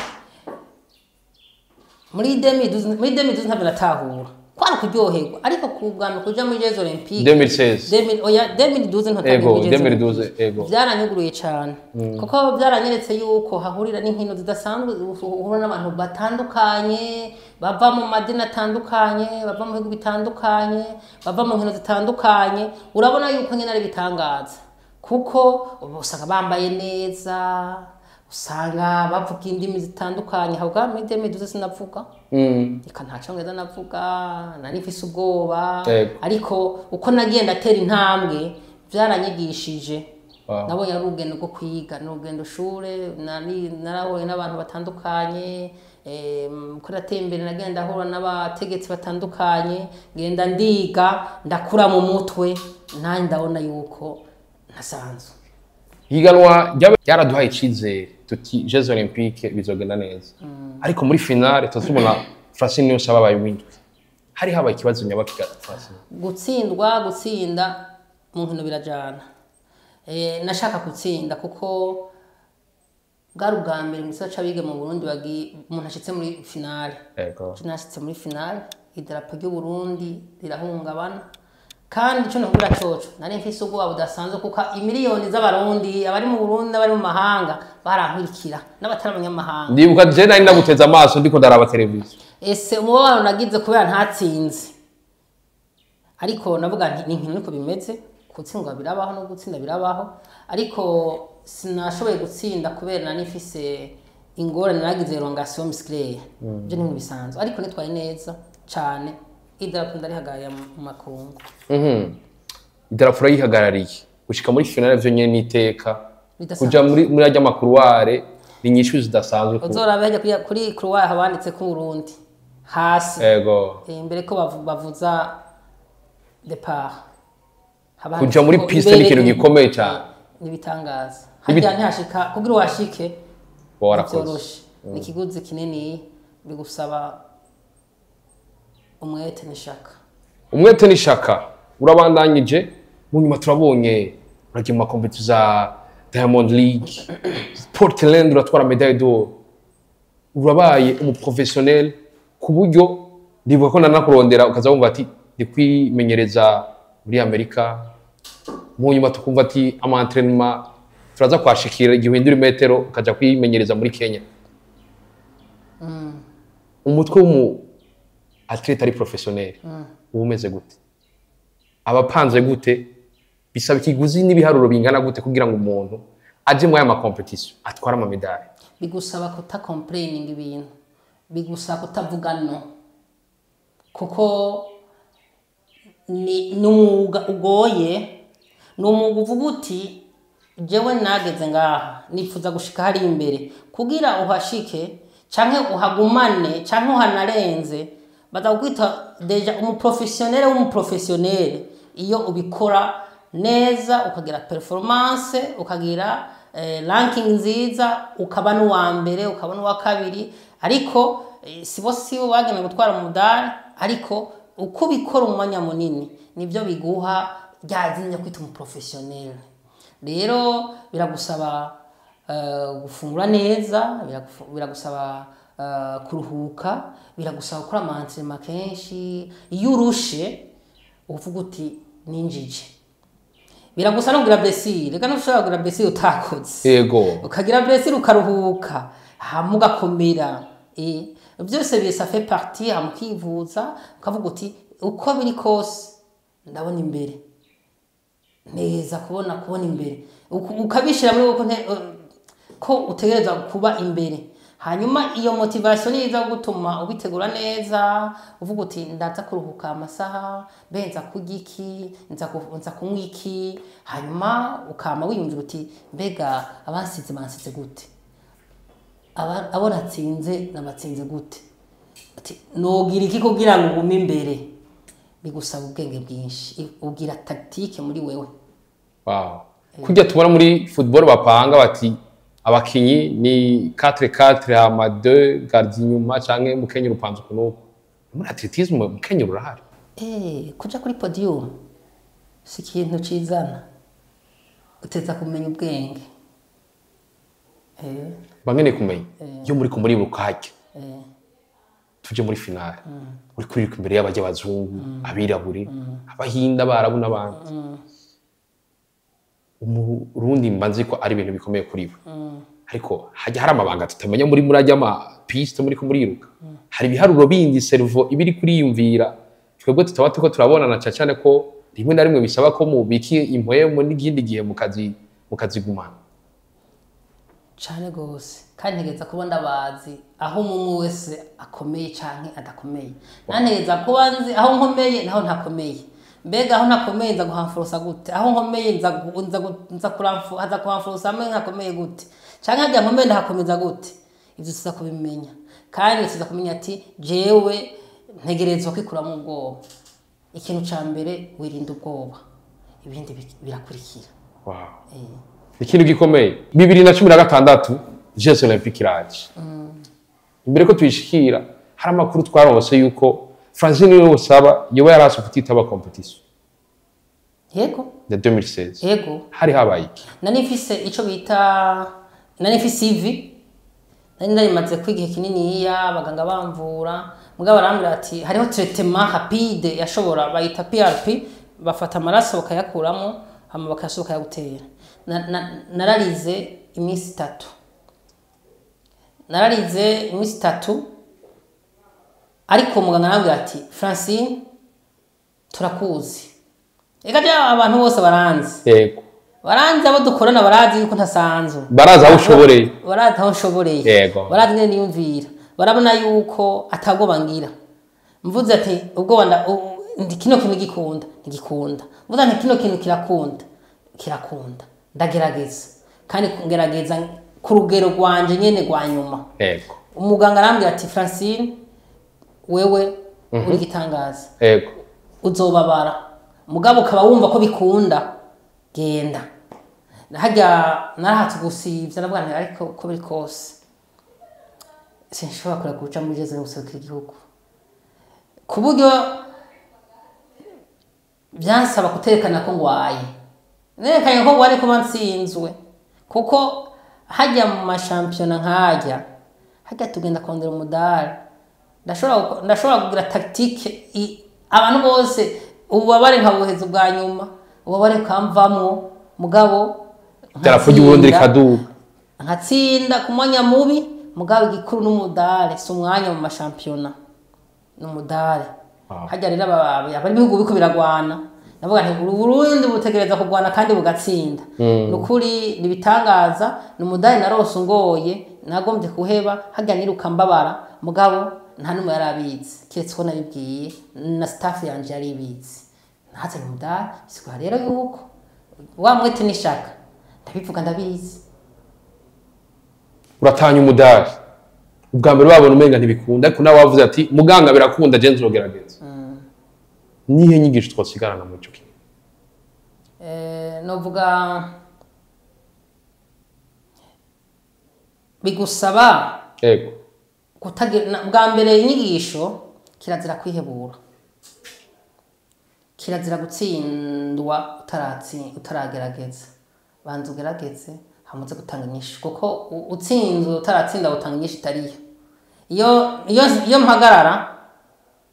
Muri 2012, muri 2012 ntabwo natahura, kwari kuryoherwa, ariko ku bwa mbere kuja muri Jeux Olympiques 2016. 2000, oya, 2012 ntatangiye muri Jeux 2012, Olympiques. Byaranyuguruye cyane, kuko byaranyeretse yuko hahurira n'inkino zidasanzwe, uhura n'abantu batandukanye, bava mu madini atandukanye, bava mu bihugu bitandukanye, bava mu nkino zitandukanye. Urabona yuko nyine ari ibitangaza. Kuko usanga bambaye neza, usanga bavuga indimi zitandukanye. Habwa muri 2012 sinavuga, reka, nta cyongereza navuga, nari mfise ubwoba. Ariko uko nagiye ndatera intambwe, byaranyigishije. Nabonye ari urugendo rwo kwiga, ni urugendo shure. Narahuye n'abantu batandukanye. Uko nateye imbere, nagenda ahura n'abategetsi batandukanye, ngenda ndiga, ndakura mu mutwe, nanjye ndabona yuko ntasanzwe. Higanwa ryaraduhaye icizere, tuti Jeux Olympiques bizogenda neza, ariko muri finale tuzubona Francine Niyonsaba abaye windwi. Hari habaye ikibazo nyabakiga, Francine? Gutsindwa, gutsinda mu nkino birajana. Nashaka gutsinda kuko bwari ubwa mbere mu gisata c'abiga mu Burundi bagiye umuntu ashitse muri finale. Nashitse muri finale, idarapo ry'u Burundi rirahungabana. Kandi ico nokubwira coco, nari mfise ubwoba budasanzwe, kuko imiliyoni z'Abarundi, abari mu Burundi n'abari mu mahanga, barankurikira, n'abatari abanyamahanga. Ndibuka je nari ndaguteze amaso, ndiko ndaraba televiziyo. Ese umubabaro nagize kubera ntatsinze! Ariko navuga nti ni inkino, niko bimeze, gutsindwa birabaho no gutsinda birabaho. Ariko sinashoboye gutsinda kubera nari mfise ingorane, nagize élongation musculaire. Ibyo ni ibintu bisanzwe, ariko nitwaye neza cane, idarapo ndarihagarariye mu makungu. Idarapo urayihagarariye gushika muri finale, vyo nyene n'iteka. Bidasanzwe. Kuja muri arya ma couloirs ni inyishu zidasanzwe Uzorabe hajya kuri couloir habanditse ko Burundi hasi. Imbere ko bavuza départ haba Kuja muri handitseko piste ni ikintu gikomeye cane. N'ibitangaza. Harya ntihashika kugira uhashike. Uba warakoze. Vyoroshe, ni ikiguzi kinini, bigusaba umwete n'ishaka. Umwete n'ishaka. Urabandanyije, mu nyuma turabonye uragiye mu ma compétitions za Diamond League, Portland, uratwara médaille d'or, urabaye umu professionnel, ku buryo ndibuka ko nanakurondera ukaza wumva ati ndi kwimenyereza muri Amerika. Mu nyuma tukumva ati ama entraînement turaza kwashikira igihe uhindura imetero, ukaja kwimenyereza muri Kenya. Umutwe w'umu athlète ari professionnel uba umeze gute? Abapanze gute? Bisaba ikiguzi n'ibiharuro bingana gute kugira ngo umuntu aje muri aya ma compétitions atware ama médailles? Bigusaba kuta complaining ibintu, bigusaba kutavuga no, kuko ni umwuga ugoye, ni umwuga uvuga uti jewe nageze ngaha, nifuza gushika hari imbere. Kugira uhashike canke uhagumane canke uhanarenze, baza kukwita déjà umu professionnel w'umu professionnel iyo ubikora neza, ukagira performance, ukagira ranking nziza, ukaba n'uwa mbere, ukaba n'uwa kabiri. Ariko si bo bagenewe gutwara umudari, ariko uko ubikora umwanya munini nibyo biguha rya zina ryo kwita umu professionnel. Rero biragusaba gufungura neza, biragusaba kuruhuka, biragusaba gukora ama entraînements kenshi. Iyo urushe uvuga uti ninjije. Biragusaba no kugira blessure, reka ntushobora kugira blessure utakoze. Ukagira blessure, ukaruhuka, hama ugakomera. Byose ça fait partie. Hama ukivuza, ukavuga uti uko biri kose ndabona imbere neza, kubona imbere. Ukabishira muri wowe ko utegerezwa kuba imbere. Hanyuma iyo motivation niza gutuma ubitegura neza, uvuga uti ndaza kuruhuka amasaha, mbe nza kurya iki, nza kunywa iki. Hanyuma ukama wiyumvira uti mbega abansize bansize gute? Abo natsinze nabatsinze gute? Ati nogira iki kugira ngo ugume imbere? Bigusaba ubwenge bwinshi, ugira tactique muri wewe. Wow. Kujya tubona muri football bapanga bati abakinyi ni 4-4, hama 2 gardien inyuma, canke mukenyero upanze uku nuku. Muri athlétisme mukenyero urahari? Kuja kuri podium si ikintu cizana, uteza kumenya ubwenge. Bamwe kumenya iyo muri kumuribuka harya tuje muri finale, uri kuriruka imbere y'abajya abazungu, abirabure, abahinda, abarabu n'abandi. Umurundi mba nzi ko ari ibintu bikomeye kuri we, ariko hajya hari amabanga tutamenya muri ajya ama pistes muri ko muriruka. Hari ibiharuro bindi cerveau iba iri kuriyumvira twebwe tutaba turiko turabona, na cane cane ko Rimwe na rimwe bisaba ko mubiki impwemu n'ikindi gihe mukazigumana. Cane gose, kandi ntegereza kuba ndabazi aho umwe wese akomeye canke adakomeye. Nantegereza kuba nzi aho nkomeye naho ntakomeye. Mbega aho ntakomeye nza guhamfurusa gute? Aho nkomeye nza kuramfu, haza kuhamfurusa hamwe nkakomeye gute? Canke harya nkomeye ndahakomeza gute? Ivyo tuza kubimenya, kandi tuza kumenya ati jewe ntegerezwa kwikuramo ubwoba. Ikintu ca mbere, wirinda ubwoba, ibindi birakurikira. Wow. Ikintu gikomeye, 2016 Jeux Olympiques iraje. Imbere ko tuyishikira, hari amakuru twaronse yuko Francine Niyonsaba yoba yarase kutitaba compétition ya 2016. Yego. Hari habaye iki? Nari mfise ico bita, nari mfise ivi, nari ndarimaze ko igihe kininiya abaganga bamvura, mugabo barambwira ati hariho traitement rapide yashobora, bayita PRP, bafata amaraso bakayakuramo, hama bakayasuka bakayagutera. Nararize iminsi 3, nararize iminsi 3, ariko muganga arambwira ati: "Francine, turakuzi." Eka ja abantu bose baranzi. Baranzi, abo dukorana barazi yuko ntasanzwe. Barazi aho ushoboreye. Barazi aho nshoboreye. Barazi ingene niyumvira, barabona yuko atabwoba ngira. Mvuze ati ubwoba ndi kino kintu gikunda ntigikunda, mvuze ati kino kintu kirakunda, kirakunda. Ndagerageza, kandi ngerageza ku rugero rwanje nyene rwa nyuma. Umuganga arambwira ati: "Francine, wewe uri gitangaza, uzobabara, mugabo ukaba wumva ko bikunda, genda." Harya narahatse gusivya, ndavuga nti ariko uko biri kose sinshobora kureka guca muri jeze no guserukira igihugu, ku buryo byansaba kuterekana ko ngwaye. Nerekanye ko ngwaye kuba nsinzwe, kuko hajya mu mashampiyona nkajya hajya tugenda kondera umudari, ndashobora kugira tactique abantu bose ububabare nkabuheza ubwa nyuma, ububabare bukamvamwo, mugabo Idarapo ry'Uburundi nkatsinda. rikaduga. Nkatsinda ku mwanya mubi, mugabo igikuru n'umudari, si umwanya mu mashampiyona, ni umudari. Hajya rero abari ibihugu biriko biragwana, ndavuga nti Uburundi butegereza kurwana kandi bugatsinda. Ni ukuri ni ibitangaza, ni umudari narose ungoye, nagombye kuheba. Hajya niruka mbabara, mugabo nta n'umwe yari abizi kiretse ko nabibwiye, na staff yanje yari ibizi. Nazanye umudari, bisigura rero yuko wa mwete n'ishaka ndabivuga ndabizi. Uratanya umudari ubwa mbere, babona umenga ntibikunda, ariko nawe wavuze ati muganga birakunda, je nzogerageza. Nihe nyigisho twosigarana muri ico kintu? Novuga bigusaba kutagira bwa mbere inyigisho, kirazira kwihebura, kirazira gutsindwa utaragerageza. Banza ugerageze, hamaze gutanga inyishu, kuko utsinzwe utaratsinda utanga inyishu itariyo. Iyo mpagarara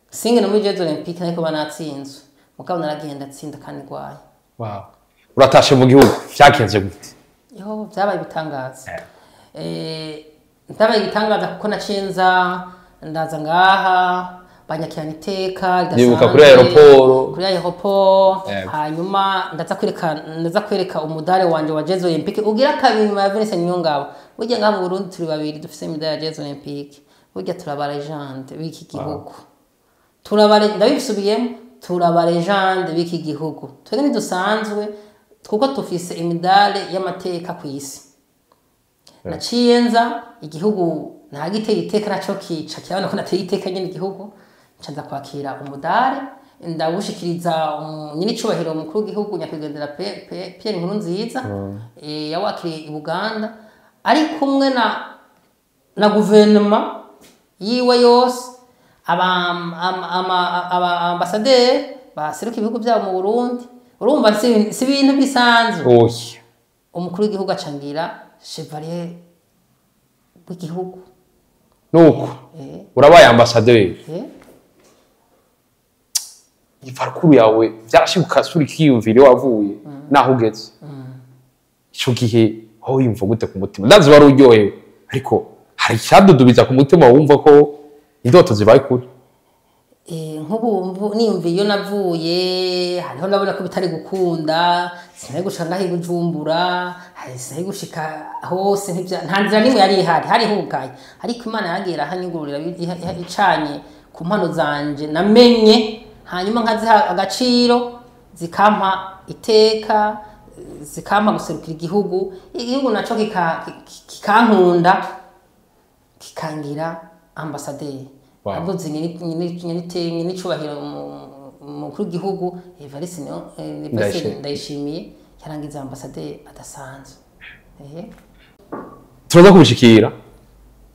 singene muri Jeux Olympiques, ariko banatsinzwe, mugabo naragenda atsinda kandi ndwaye. Wow. Uratashe mu gihugu, vyagenze gute? Yo, byabaye ibitangaza. Byabaye ibitangaza kuko naciye nza, ndaza ngaha banyakirana iteka Ndibuka kuri ridasanzwe. aéroport. Kuri aéroport. Hanyuma ndaza kwereka umudari wanje wa Jeux Olympiques ugira kabiri nyuma ya Venus Niyongabo. Burya ngaha mu Burundi turi babiri dufise imidari ya Jeux Olympiques. Burya turaba légende b'iki gihugu, turaba, ndabisubiyemo, turaba légende b'iki gihugu. Twebwe ntidusanzwe, kuko tufise imidari y'amateka ku isi. Naciye nza igihugu ntagiteye iteka, naco kica kirabona ko nateye iteka nyene igihugu. Nca nza kwakira umudari, ndawushikiriza nyiricubahiro umukuru w'igihugu, nyakwigendera Pierre Nkurunziza. Yawakiriye i Buganda ari kumwe na guverinoma yiwe yose, aba ambasaderi baseruka ibihugu byabo mu Burundi. Urumva si ibintu bisanzwe. Oya. Umukuru w'igihugu acangira chevalier w'igihugu. Nuko urabaye ambasaderi. Iparcours yawe byarashika usura ikiyumvira iyo wavuye naho ugeze. Ico gihe aho wiyumva gute ku mutima? Ndazi wari uryohewe, ariko hari icyadudubiza ku mutima wumva ko indoto zibaye kure. Nk'ubu niyumviye iyo navuye, hariho ndabona ko bitari gukunda, sinari gushika ngaho i Bujumbura, sinari gushika hose, nta nzira n'imwe yari ihari, hari hugaye. Ariko Imana yaragiye irahanyugururira, icanye ku mpano zanje namenye, hanyuma nkaziha agaciro, zikampa iteka, zikampa guserukira igihugu, igihugu naco kikankunda, kikangira ambasaderi. Avuze nyene icubahiro umukuru w'igihugu Evariste Evariste Ndayishimiye. Ndayishimiye yarangiza ambasaderi adasanzwe. Turaza kubishikira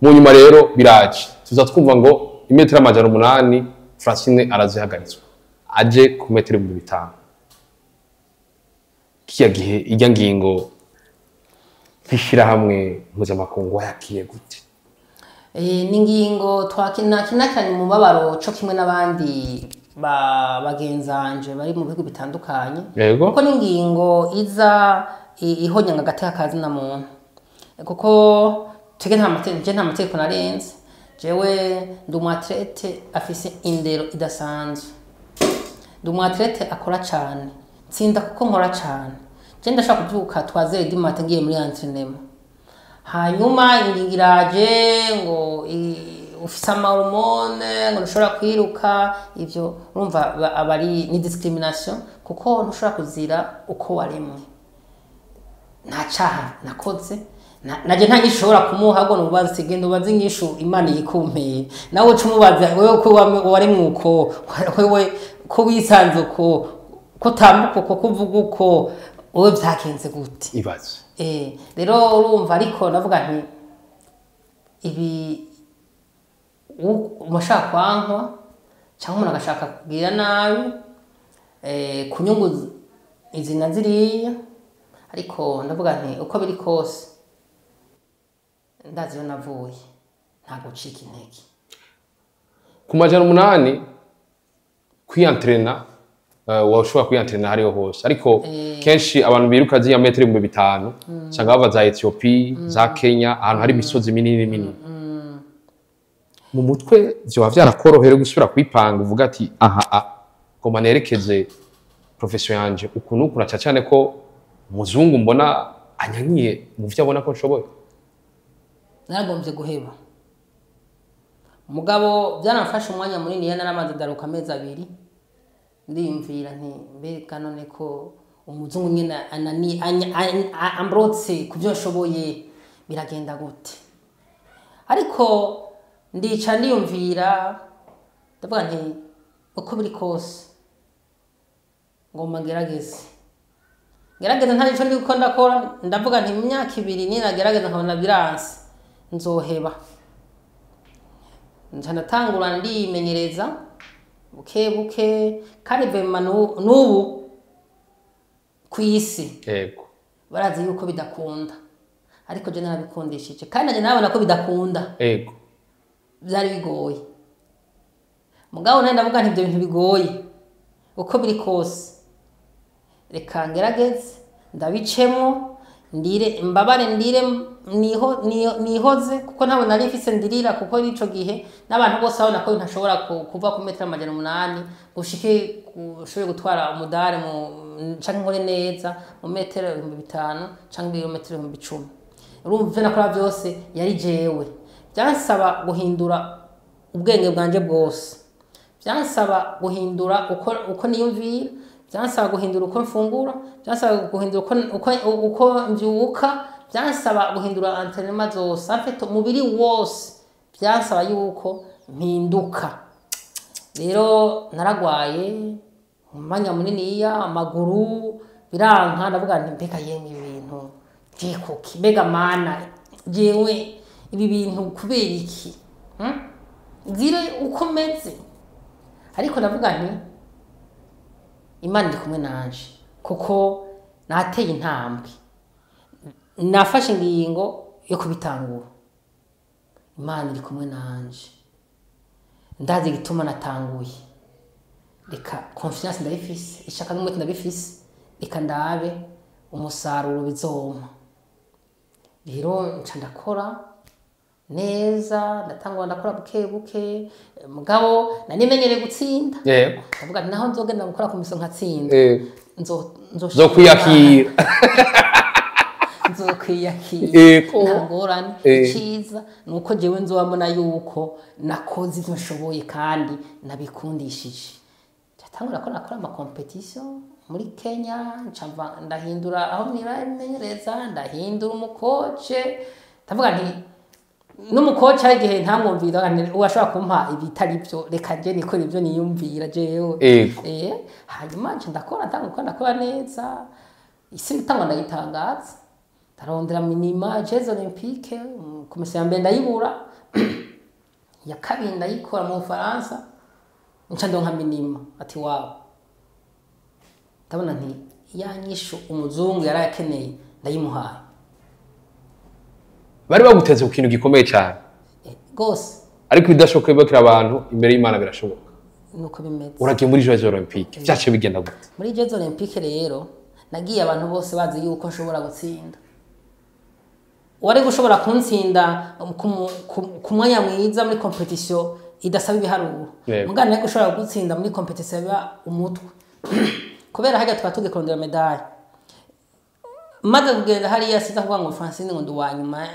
mu nyuma. Rero biraje, tuza twumva ngo imetero 800 Francine arazihagaritswe, aje ku metero 5000. Kiya gihe ijya ngingo nk'ishirahamwe mpuzamakungu wayakiye gute? Ni ingingo twakinakinakanye umubabaro co kimwe n'abandi ba bagenzanje bari mu bihugu bitandukanye, kuko ni ingingo iza ihonyanga agateka ka zina muntu, kuko twebwe nta mategeko, je nta mategeko narenze. Jewe ndi umu athlète afise indero idasanzwe, ndi umu athlète akora cane, ntsinda kuko nkora cane. Je ndashobora kuvyuka 3 heures du matin ngiye muri entraînement. Hanyuma ingingo iraje ngo ufise ama hormones, ngo ntushobora kwiruka. Ivyo urumva aba ari ni discrimination, kuko ntushobora kuzira uko waremwe. Nta caha nakoze, naje nta nyishu ushobora kumuha, ahubwo nubaza ati: "Genda ubaze inyishu Imana yikumpera." Nawe uca umubaza: "Wewe ko waremwe uko, wewe ko wisanze uko, ko utambuka uko, ko uvuga uko, wowe vyagenze gute?" Ibaze. Rero urumva, ariko navuga nti ibi umushaka kwankwa cyangwa umuntu agashaka kugira nabi ku nyungu izi na ziriya. Ariko ndavuga nti uko biri kose, ndazi iyo navuye, nta gucika intege. Ku 800 kwiyantrena, washobora kwiyantrena hariho hose, ariko kenshi abantu biruka ziriya metero 5000 usanga bava za Ethiopie, za Kenya, ahantu hari imisozi minini minini. Mu mutwe vyoba vyarakorohere gusubira kwipanga, uvuga ati: "Aha a ngoma nerekeze profession yanje uku n'uku, na cane cane ko umuzungu mbona anyankiye mu vyo abona ko nshoboye"? Naragombye guheba, mugabo byaramfashe umwanya munini. Iyo naramaze ndaruka amezi 2, ndiyumvira nti: "Mbega none ko umuzungu nyine anani ambrotse ku byo nshoboye, biragenda gute?" Ariko ndica ndiyumvira, ndavuga nti uko biri kose ngomba ngerageze, ngerageze. Nta nico ndiko ndakora. Ndavuga nti mu myaka 2 ninagerageza nkabona biranse, nzoheba. Nca ndatangura ndimenyereza buke buke, kandi vraiment n'ubu ku isi barazi yuko bidakunda, ariko je narabikundishije, kandi nanje nabona ko bidakunda. Byari bigoye, mugabo nari ndavuga nti ibyo bintu bigoye, uko biri kose reka ngerageze ndabicemo, ndire mbabare, ndire niho nihoze, kuko ntabwo nari mfise ndirira, kuko n'ico gihe n'abantu bose babona ko ntashobora kuva ku metero 800 gushike ushobore gutwara umudari mu canke nkore neza mu metero 5000 canke ibirometero 10,000. Urumva, ivyo nakora byose yari jewe, byansaba guhindura ubwenge bwanje bwose, byansaba guhindura uko niyumvira, byansaba guhindura uko mfungura, byansaba guhindura uko mvyuka, byansaba guhindura entraînement zose, en fait umubiri wose byansaba yuko mpinduka. Rero naragwaye umwanya muniniya, amaguru biranka. Ndavuga nti: "Mbega yemwe, ibi bintu ngiye kuki? Mbega Mana, jewe ibi bintu kubera iki? Nzire uko meze." Ariko ndavuga nti Imana iri kumwe nanje, kuko nateye intambwe, nafashe ingingo yo kubitangura, Imana iri kumwe nanje, ndazi igituma natanguye. Reka, confiance ndabifise, ishaka n'umwete ndabifise, reka ndabe umusaruro bizompa. Rero nca ndakora. Neza, ndatangura ndakora buke buke, mugabo nanimenyereye gutsinda. Ndavuga nti naho nzogenda gukora ku miso nkatsinda, nzo Zokwiyakira. Nzokwiyakira. Nta ngorane. Iciza ni uko jewe nzobabona yuko nakoze ivyo nshoboye kandi nabikundishije. Ndatangura ko nakora ama compétition muri Kenya, nca ndahindura aho nimenyereza, ndahindura umu coach. Ndavuga nti n'umu coach hari igihe ntamwumvira, nti uwashobora kumpa ibitari byo, reka je nikora ibyo niyumvira jewe. Hanyuma nca ndakora, ntangura gukora, ndakora neza, isi ndatangura ndayitangaza, ndarondera minima Jeux Olympique. Komisiyo ya mbere ndayibura, iya kabiri ndayikora mu Bufaransa, nca ndonka minima. Ati wawe, ndabona nti ya nyishu umuzungu yari akeneye ndayimuhaye. Bari baguteze ku kintu gikomeye cyane. Rwose. Ariko ibidashoboka bibakira abantu, imbere y'Imana birashoboka. Nuko bimeze. Uragiye muri Jeux Olympique, vyaciye bigenda gute? Muri Jeux Olympique rero nagiye abantu bose bazi yuko nshobora gutsinda. Uwari gushobora kuntsinda ku mwanya mwiza muri compétition idasaba ibiharuro, mugana nari gushobora gutsinda muri compétition biba umutwe, kubera hajya twaba tugikurondera médaille. Maze kugenda hariya, siza kuvuga ngo Francine ngo ndi uwa nyuma.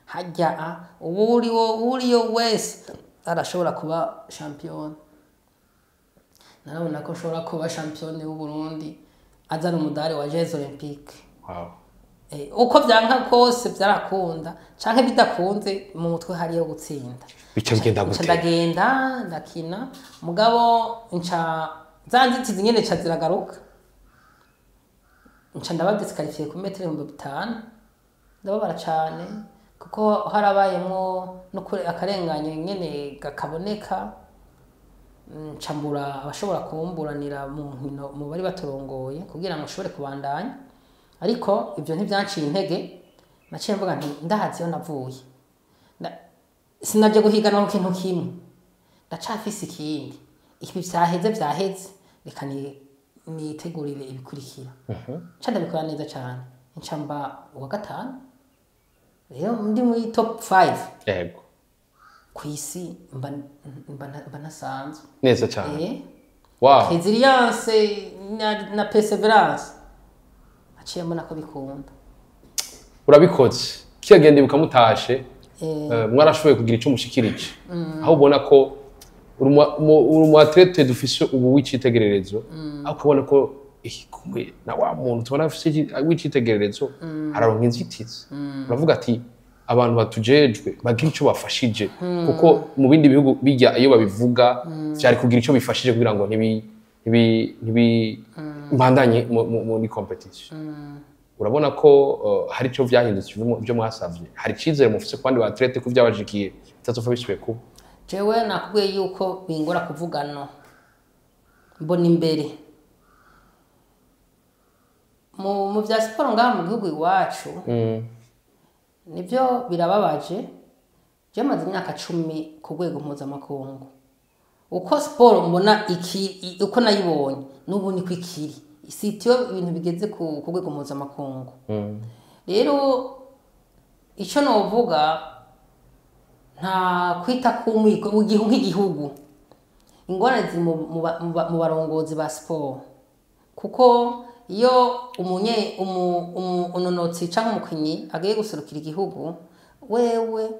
Hajya uwuriwo uriyo wese arashobora kuba champion. Narabona ko nshobora kuba champion w'u Burundi azana umudari wa Jeux Olympique. Uko vyanka kose vyarakunda, canke bidakunze, mu mutwe hariyo gutsinda. Bica bigenda Nca gute? ndagenda ndakina, mugabo nca za nzitizi nyene ca ziragaruka, nca ndaba disqualifié ku metero 5000. Ndababara cane kuko harabayemwo no kure akarenganyo nyene kakaboneka. Nca mbura abashobora kumburanira mu nkino mu bari baturongoye kugira ngo nshobore kubandanya. Ariko ibyo ntibyanciye intege. Naciye mvuga nti ndahazi iyo navuye. Sinaje guhiganwa ku kintu kimwe, ndacafise ikindi. Ibi vyaheze vyaheze, reka nitegurire ibikurikira. Nca ndabikora neza cane, nca mba uwa gatanu. Rero ndi muri top 5 ku isi, mba ntasanzwe. Neza cyane. Wow. Résilience na persévérance, naciye mbona ko bikunda. Urabikoze, kiyagenda bikamutashe. Mwarashoboye kugira icyo mushikirije, aho ubona ko uri umu athlète dufise ubu w'icitegererezo, aho ukabona ko kumwe na wa muntu tubona afise w'icitegererezo araronka inzitizi, uravuga ati abantu batujejwe bagira icyo bafashije, kuko mu bindi bihugu bijya iyo babivuga vyari kugira icyo bifashije kugira ngo ntibi mbandanye muri compétition. Urabona ko hari icyo vyahindutse byo mwasavye, hari icizere mufise ku bandi ba athlète ko vyabashikiye bitazopfa bisubiye kuba? Jewe nakubwiye yuko bingora kuvuga no mbona imbere mu vya siporo ngaha mu gihugu iwacu. Nibyo birababaje. Je maze imyaka 10 ku rwego mpuzamakungu. Uko siporo mbona iki, uko nayibonye n'ubu niko ikiri, sitiyo ibintu bigeze ku rwego mpuzamakungu. Rero icyo novuga, nta kwita ku mwiko nk'igihugu, ingorane ziri mu barongozi ba siporo, kuko iyo umunye umu unonotsi canke umukinyi agiye guserukira igihugu, wewe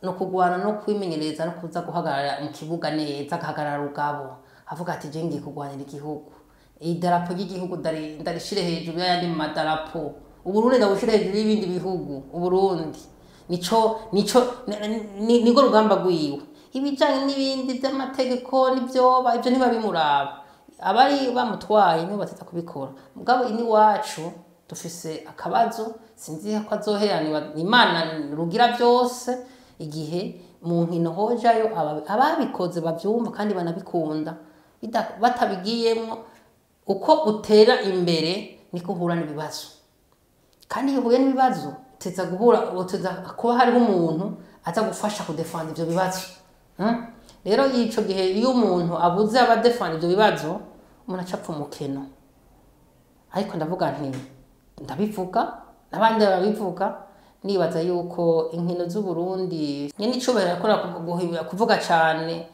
no kugwana no kwimenyereza no kuza guhagarara mu kibuga neza, agahagarara rugabo, avuga ati je ngiye kurwanira igihugu, idarapo ry'igihugu ndarishire hejuru y'ayandi madarapo, Uburundi ndabushire hejuru y'ibindi bihugu. Uburundi nico nirwo rugamba rwiwe. Ibijanye n'ibindi by'amategeko n'ibyoba, ibyo ntibabimuraba, abari bamutwaye nibo bateza kubikora. Mugabo iniwacu dufise akabazo, sinzi ko azoheranwa Imana rugira byose. Igihe mu nkino hojayo ababikoze bavyumva kandi banabikunda. Batabigiyemwo, uko utera imbere niko uhura n'ibibazo, kandi iyo uhuye n'ibibazo uteza guhura, uteza kuba hariho umuntu aza gufasha kudefanda ivyo bibazo. Rero ico gihe iyo umuntu abuze abadefanda ivyo bibazo, umuntu aca apfa umukeno. Ariko ndavuga nti ndabivuga n'abandi barabivuga. Nibaza yuko inkino z'u Burundi nyene icubahiro yakora kuvuga cane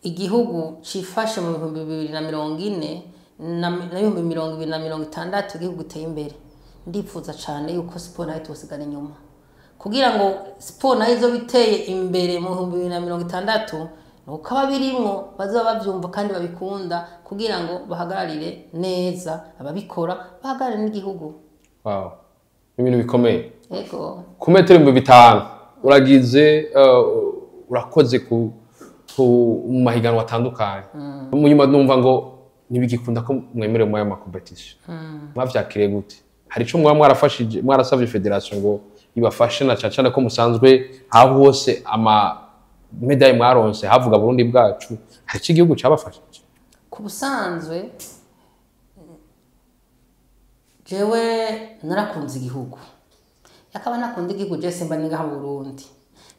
igihugu cifashe mu 2040 na 2060, igihugu giteye imbere. Ndipfuza cane yuko siporo nayo itosigara inyuma, kugira ngo siporo nayo izobe iteye imbere mu 2060, nuko ababirimwo bazoba bavyumva kandi babikunda, kugira ngo bahagararire neza ababikora, bahagararire n'igihugu. Wow, ibintu bikomeye. Yego. Ku metero 5000 uragize, urakoze ku mu mahiganwa atandukanye. Mu nyuma numva ngo ntibigikunda ko mwemerewe muri aya ma compétition. Mwavyakiriye gute? Hari ico mwaba mwarafashije, mwarasavye fédération ngo ibafashe, na cane cane ko musanzwe aho hose ama médailles mwaronse havuga Burundi bwacu? Hari ico igihugu cabafashije? Ku busanzwe jewe narakunze igihugu, yakaba nakunda igihugu. Je simba ni ngaha mu Burundi,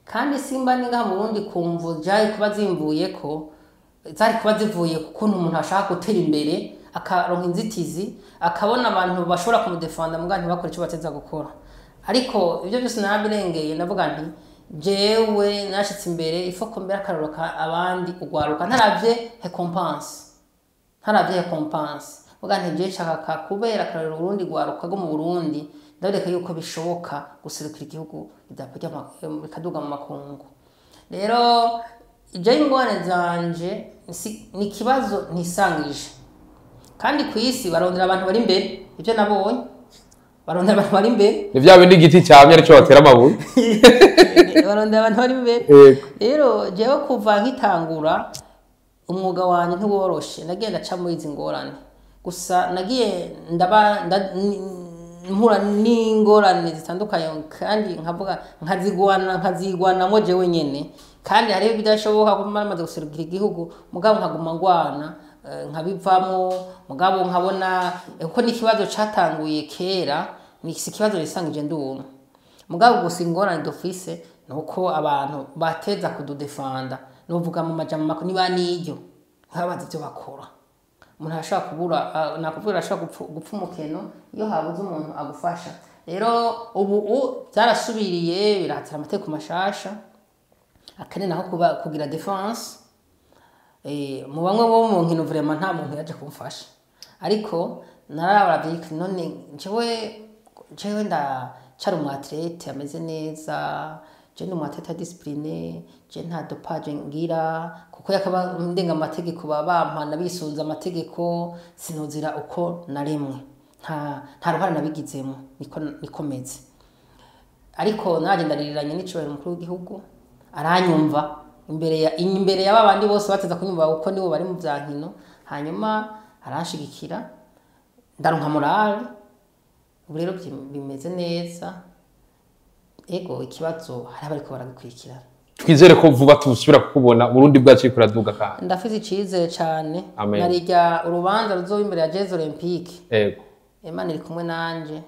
kandi simba ni ngaha mu Burundi kumvu jari kuba zimvuye ko zari kuba zivuye ku kuntu umuntu ashaka gutera imbere akaronka inzitizi, akabona abantu bashobora kumudefanda muga ntibakore icyo bateza gukora. Ariko ibyo byose narabirengeye, ndavuga nti jewe nashitse imbere, ifo ko mbere akarorero abandi ugwaruka, ntaravye récompense, ntaravye récompense, vuga nti je nshaka kubera akarorero Burundi, gwaruka rwo mu Burundi, ndabereka yuko bishoboka guserukira igihugu, idarapo rikaduga mu makungu. Rero je ingorane zanje ni ikibazo ntisangije, kandi ku isi barondera abantu bari imbere. Ibyo nabonye, barondera abantu bari imbere. Ni vya bindi igiti cyamye arico batera amabuye. Barondera abantu bari imbere. Rero jewe kuva nkitangura umwuga wanjye ntiworoshe, nagiye ndaca muri izi ngorane. Gusa nagiye ndaba mpura n'ingorane zitandukanye, kandi nkavuga nkazigwanamo jewe nyene. Kandi hariho ibidashoboka ko maze guserukira igihugu, mugabo nkaguma ngwana, nkabivamo. Mugabo nkabona kuko n'ikibazo catanguye kera, ni si ikibazo nisangije ndumwe. Mugabo gusa ingorane dufise ni uko abantu bateza kududefanda, nuvuga mu majambo makuru, niba niryo ntibabazi ivyo bakora. Umuntu arashobora kubura, nakuvuga arashobora gupfa umukeno iyo habuze umuntu agufasha. Rero ubu byarasubiriye, birahatira amategeko mashasha akane naho kuba kugira défense. Mu bamwe bo mu nkino vraiment nta muntu yaje kumfasha, ariko narabaravye none jewe ndacara umu athlète ameze neza, je ndi umu athlète discipliné, je nta dopage ngira, kuko yakaba ndenga amategeko baba bampana bisunze amategeko, sinozira uko naremwe, nta ruhare nabigizemo, niko meze. Ariko naje ndaririranye n'icubahiro umukuru w'igihugu aranyumva imbere ya babandi bose bateza kunyumva, kuko nibo bari mu vya nkino. Hanyuma aranshigikira, ndaronka morale. Ubu rero bimeze neza. Ego, ikibazo hari abariko baragikurikirana. Twizere ko vuba tubusubira kukubona, Burundi bwacu buriko buraduga kandi. Ndafise icizere cane. Amen. Narirya urubanza ruzoba imbere ya Jeux Olympiques, Imana iri kumwe nanje,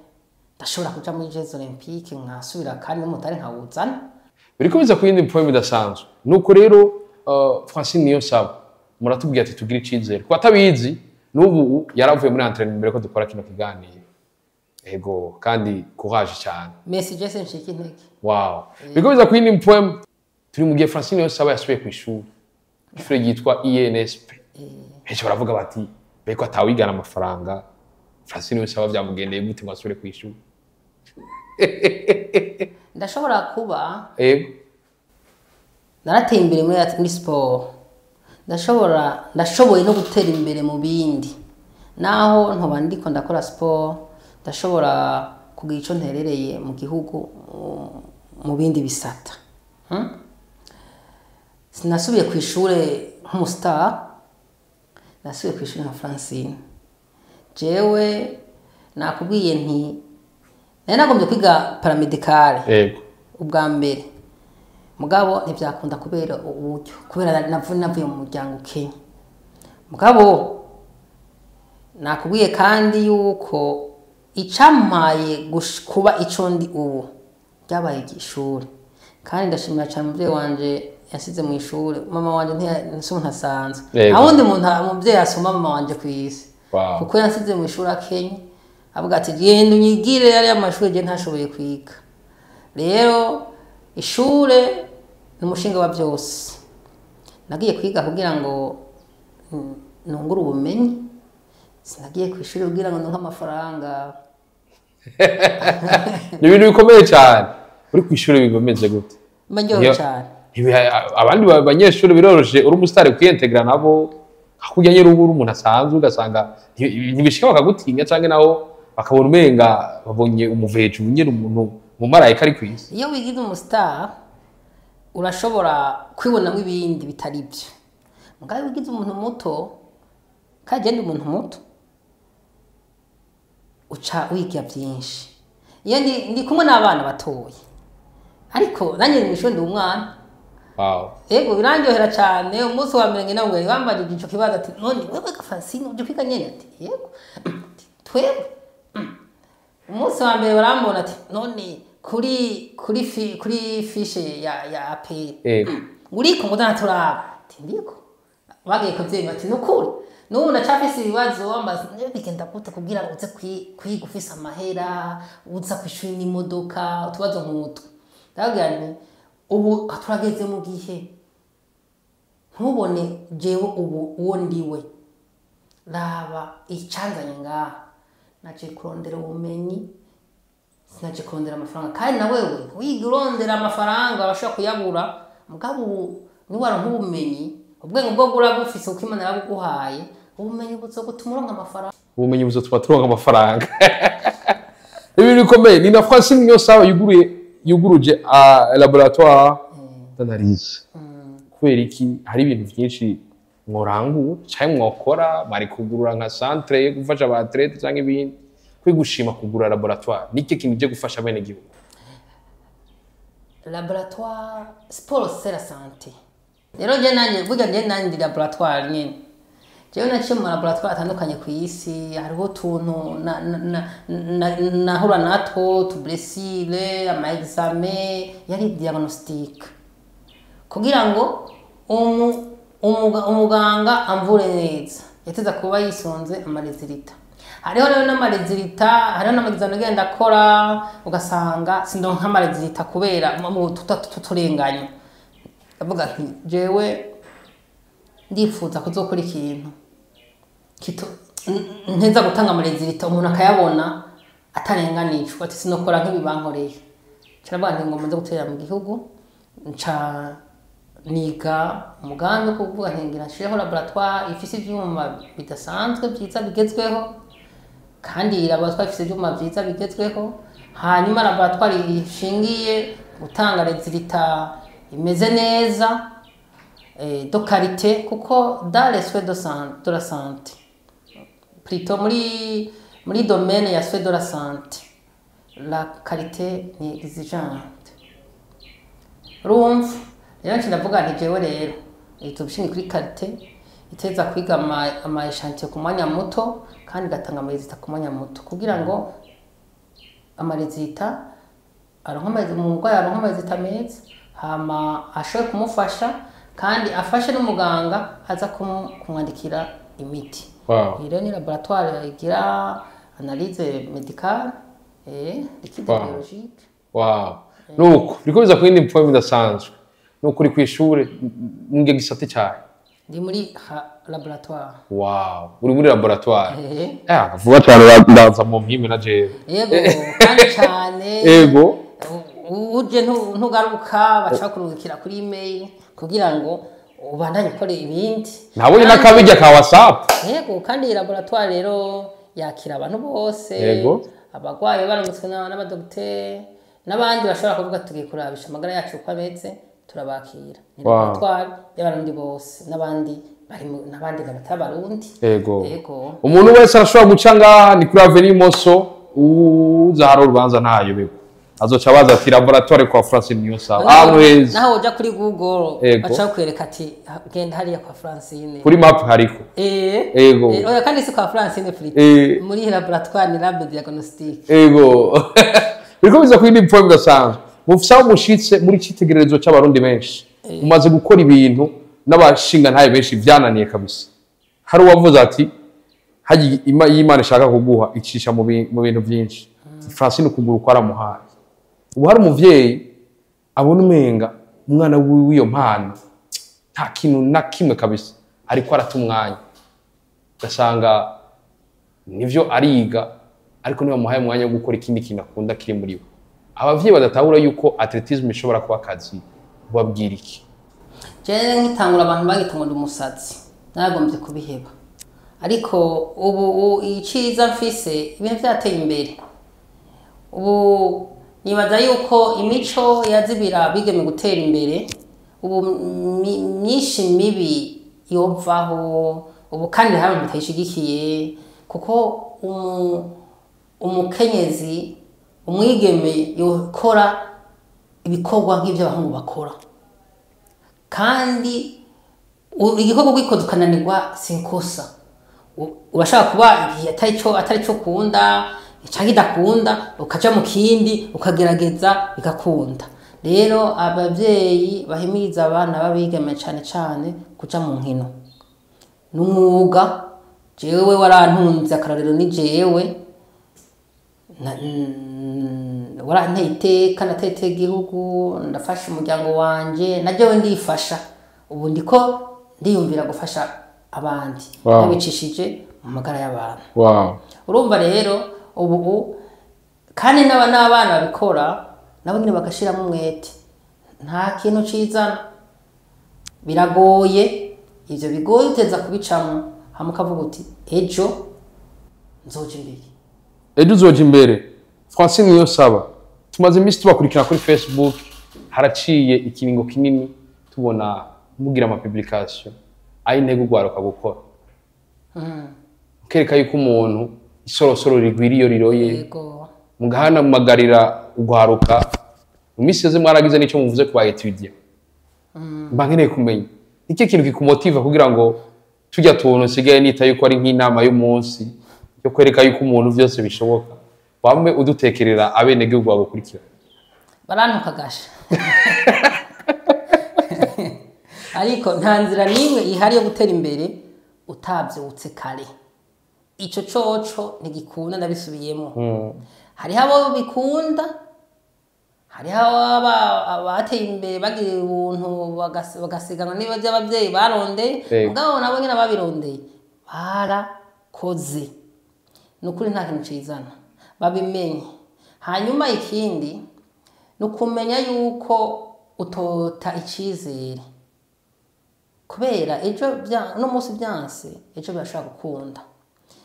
ndashobora kuja muri Jeux Olympiques nkasubira, kandi n'umutari nkawuzana. Biriko biza ku yindi point idasanzwe. Nuko rero Francine Niyonsaba muratubwiye ati tugire icizere. Ku batabizi, n'ubu yaravuye muri entraînement mbere ko dukora kino kiganiro. Ego, kandi courage cyane. Merci, je ncika intege. Wow, biriko biza ku yindi point. Turi mu gihe Francine Niyonsaba yasubiye ku ishuri, ishuri ryitwa INSP. Benshi baravuga bati mbeko atawigana amafaranga, Francine Niyonsaba byamugendeye gute ngo asubire ku ishuri? Ndashobora kuba narateye imbere muri siporo, ndashoboye no gutera imbere mu bindi. Naho ntoba ndiko ndakora siporo, ndashobora kugira ico nterereye mu gihugu mu bindi bisata. Sinasubiye ku ishure nk'umustar, nasubiye ku ishure nka Francine. Jewe nakubwiye nti nari nagombye kwiga paramédical ubwa mbere, mugabo ntibyakunda kubera uburyo, kubera navuye mu muryango ukennye. Mugabo nakubwiye kandi yuko icampaye kuba ico ndi ubu ryabaye ishuri, kandi ndashimira cyane umuvyeyi wanje yasize mu ishuri. Mama wanje si umuntu asanzwe. Nta wundi muntu umuvyeyi asoma mama wanje ku isi, kuko yansize mu ishuri akenye, avuga ati genda unyigire ariya mashuri je ntashoboye kwiga. Rero ishure ni umushinga wa byose. Nagiye kwiga kugira ngo nungure ubumenyi, sinagiye ku ishuri kugira ngo ndonke amafaranga. Ni ibintu bikomeye cyane. Uri ku ishuri bimeze gute? Mba ndyohewe cyane. Abandi banyeshuri biroroshe, uri umusitari kwiyentegra nabo, hakurya nyine uba uri umuntu asanzwe, ugasanga ntibishika bakagutinya, canke naho bakabona umenga babonye umuveju nyine, umuntu umumarayika ari kw'isi. Iyo wigize umustar urashobora kwibonamo ibindi bitari byo. Mugabo iyo wigize umuntu muto, kagenda umuntu muto, uca wiga byinshi. Iyo ndi kumwe n'abana batoya, ariko nanjye mu ishuri ndi umwana. Yego, birandyohera cyane. Umunsi wa mbere ngenda ngo bambajije ico kibazo, ati: "None wewe Francine uje kwiga nyene?" Ati: "Yego." Ati: "Twebwe umunsi wa mbere barambona." Ati: "None kuri fiche ya APR uriko?" Ngo turaba. Ati: "Ndiko." Bagiye kuvyemera, ati: "Nukuri n'ubu ndacafise ibibazo." Wambaza: "Niyo bigenda gute kugira ngo uze kwiga ufise amahera, uza kw'ishuri n'imodoka?" Utubazo nk'utwo. Ndababwira nti: "Ubu turageze mu gihe ntubone jewe ubu uwo ndiwe, raba icanzanye ngaha. Naje kurondera ubumenyi, sinaje kurondera amafaranga." Kandi na wewe wiga urondera amafaranga, urashobora kuyabura. Mugabo ubu niwaronka ubumenyi, ubwenge bwo bufise uko Imana yabuguhaye, ubumenyi buzogutuma uronka amafaranga. Ubumenyi buzotuma turonka amafaranga. Ibintu bikomeye. Ni na Francine Niyonsaba yuguruye, yuguruje a laboratoire d'analyse. Kubera iki? Hari ibintu byinshi mworangura canke mwokora, mwari kugurura nka centre yo gufasha aba athlètes canke ibindi. Kwiga gushima kugura laboratoire, niki kintu ije gufasha bene gihugu? Laboratoire, sport c'est la santé. Rero je nanje burya je nanje ndi laboratoire nyene. Jewe naciye mu laboratoire atandukanye ku isi. Hariho utuntu nahura natwo, tu blessures, ama examen yari diagnostic, kugira ngo umuganga amvure neza yateza kuba yisunze ama résultats. Hariho rero n'ama résultats, hariho n'ama examens agenda akora, ugasanga sindonka ama résultats kubera mu tuturenganya. Ndavuga nti: "Jewe ndifuza kuzokora ikintu nteza gutanga ama résultats, umuntu akayabona atarenganijwe." Ati: "Sinokora nk'ibi bankoreye." Nca nti: "Ngo muze gutera mu gihugu." Nca niga umugambi wo kuvuga nti: "Ngira nshireho laboratoire ifise ivyuma bidasanzwe byiza bigezweho." Kandi iyi laboratoire ifise ivyuma vyiza bigezweho, hanyuma laboratoire ishingiye gutanga résultat imeze neza, de qualité, kuko dans les soins de la santé, plutôt muri domaine ya soins de la santé, la qualité ni exigeante. Urumva rero nci ndavuga nti: "Jewe rero tubishinge kuri qualité, iteza kwiga ama échantillons ku mwanya muto, kandi igatanga ama résultats ku mwanya muto, kugira ngo ama résultats aronke umurwayi aronke ama résultats meza, hama ashobore kumufasha, kandi afashe n'umuganga aza kumwandikira imiti." Iyi rero ni laboratoire igira analyse médicale, liquide biologique. Wow. Nuko biriko biza ku yindi point idasanzwe. Nuko uri kw'ishure mu gisate cyawe? Ndi muri laboratoire. Wow, uri muri laboratoire? Eh. Ah, vuba cyane ndaza mu mpime na jewe. Yego, kandi cyane. Uje ntugaruka, baca bakurungikira kuri email kugira ngo ubandanye ukora ibindi. Nabonye n'akabijya ka WhatsApp. Yego, kandi iyi laboratoire rero yakira abantu bose. Abagwayi baramutse n'abadogiteri n'abandi bashobora kuvuga: "Tugiye kurabisha amagara yacu uko ameze," turabakira. Ni laboratoire y'Abarundi bose n'abandi bari n'abandi batari Abarundi. Yego. Umuntu wese arashobora guca ngaha, ni kuri Avenue Moso, uza hari urubanza ntayoberwa. Azoca abaza ati: "Laboratoire kwa Francine Niyonsaba." Ahantu heza. Naho uja kuri Google, baca bakwereka ati: "Genda hariya kwa Francine." Kuri map hariko. Oya, kandi si kwa Francine plutôt. Muri laboratoire ni lab diagnostic. Ego. Biriko biza ku yindi point idasanzwe. Mufise aho mushitse muri citegererezo c'Abarundi benshi. Mumaze gukora ibintu n'abashinga ntaye benshi vyananiye kabisa. Hari uwavuze ati: "Haji iyo Imana ishaka kuguha icisha mu bintu vyinshi." Francine ukuguru kwaramuhaye. Ubu hari umuvyeyi abona umenga umwana wiwe w'iyo mpano nta kintu na kimwe kabisa, ariko arata umwanya, ugasanga nivyo ariga, ariko nibamuhaye umwanya wo gukora ikindi kintu akunda kiri muri we. Abavyeyi badatahura yuko athlétisme ishobora kuba akazi, ubabwira iki? Jewe nkitangura abantu bagita ngo ndi umusazi, naragombye kubiheba, ariko ubu iciza mfise ibintu vyateye imbere. Ubu nibaza yuko imico yazibira bigeme gutera imbere ubu myinshi mibi yovaho ubu, kandi hari abantu batayishigikiye, kuko umukenyezi, umwigeme yokora ibikorwa nk'ivyo abahungu bakora, kandi igikorwa ugikoze ukananirwa sinkosa. Urashaka kuba igihe atari cyo ukunda canke idakunda, ukaja mu kindi ukagerageza bigakunda. Rero abavyeyi bahimiriza abana b'abigeme cane cane kuja mu nkino n'umwuga. Jewe warantunze, akarorero ni jewe waranteye iteka, nateye iteka igihugu, ndafasha umuryango wanje, na jewe ndifasha. Ubu ndiko ndiyumvira gufasha abandi nabicishije mu magara y'abantu. Urumva rero ubu kandi n'abana babikora nabo nyine bagashiramo umwete, nta kintu cizana, biragoye. Ivyo bigoye uteza kubicamo, hama ukavuga uti ejo nzoja imbere. Ejo uzoja imbere. Francine Niyonsaba, tumaze iminsi tubakurikira kuri Facebook, haraciye ikiringo kinini tubona mugira ama publication aho intego ugwaruka gukora, ukereka yuko umuntu isorosoro rigwira iyo riroye, mugahanamagarira ugwaruka. Mu minsi yose mwaragize n'icyo muvuze ku ba étudiant. Mba nkeneye kumenya iki kintu kikumotiva kugira ngo tujya tuntu nsigaye nita yuko ari nk'inama y'umunsi yo kwereka yuko umuntu vyose bishoboka, wame udutekerera abenegihugu bagukurikira. Barantuka gasha, ariko nta nzira n'imwe ihari yo gutera imbere utavyutse kare. Ico coco ntigikunda, ndabisubiyemo. Hariho abo bikunda, hariho abateye imbere bagira ubuntu bagasiganwa niba by'abavyeyi barondeye. Mugabo nabo nyene babirondeye barakoze. Ni ukuri nta kintu cizana, babimenye. Hanyuma ikindi ni ukumenya yuko utota icizere, kubera ejo no munsi byanse, ejo birashobora gukunda.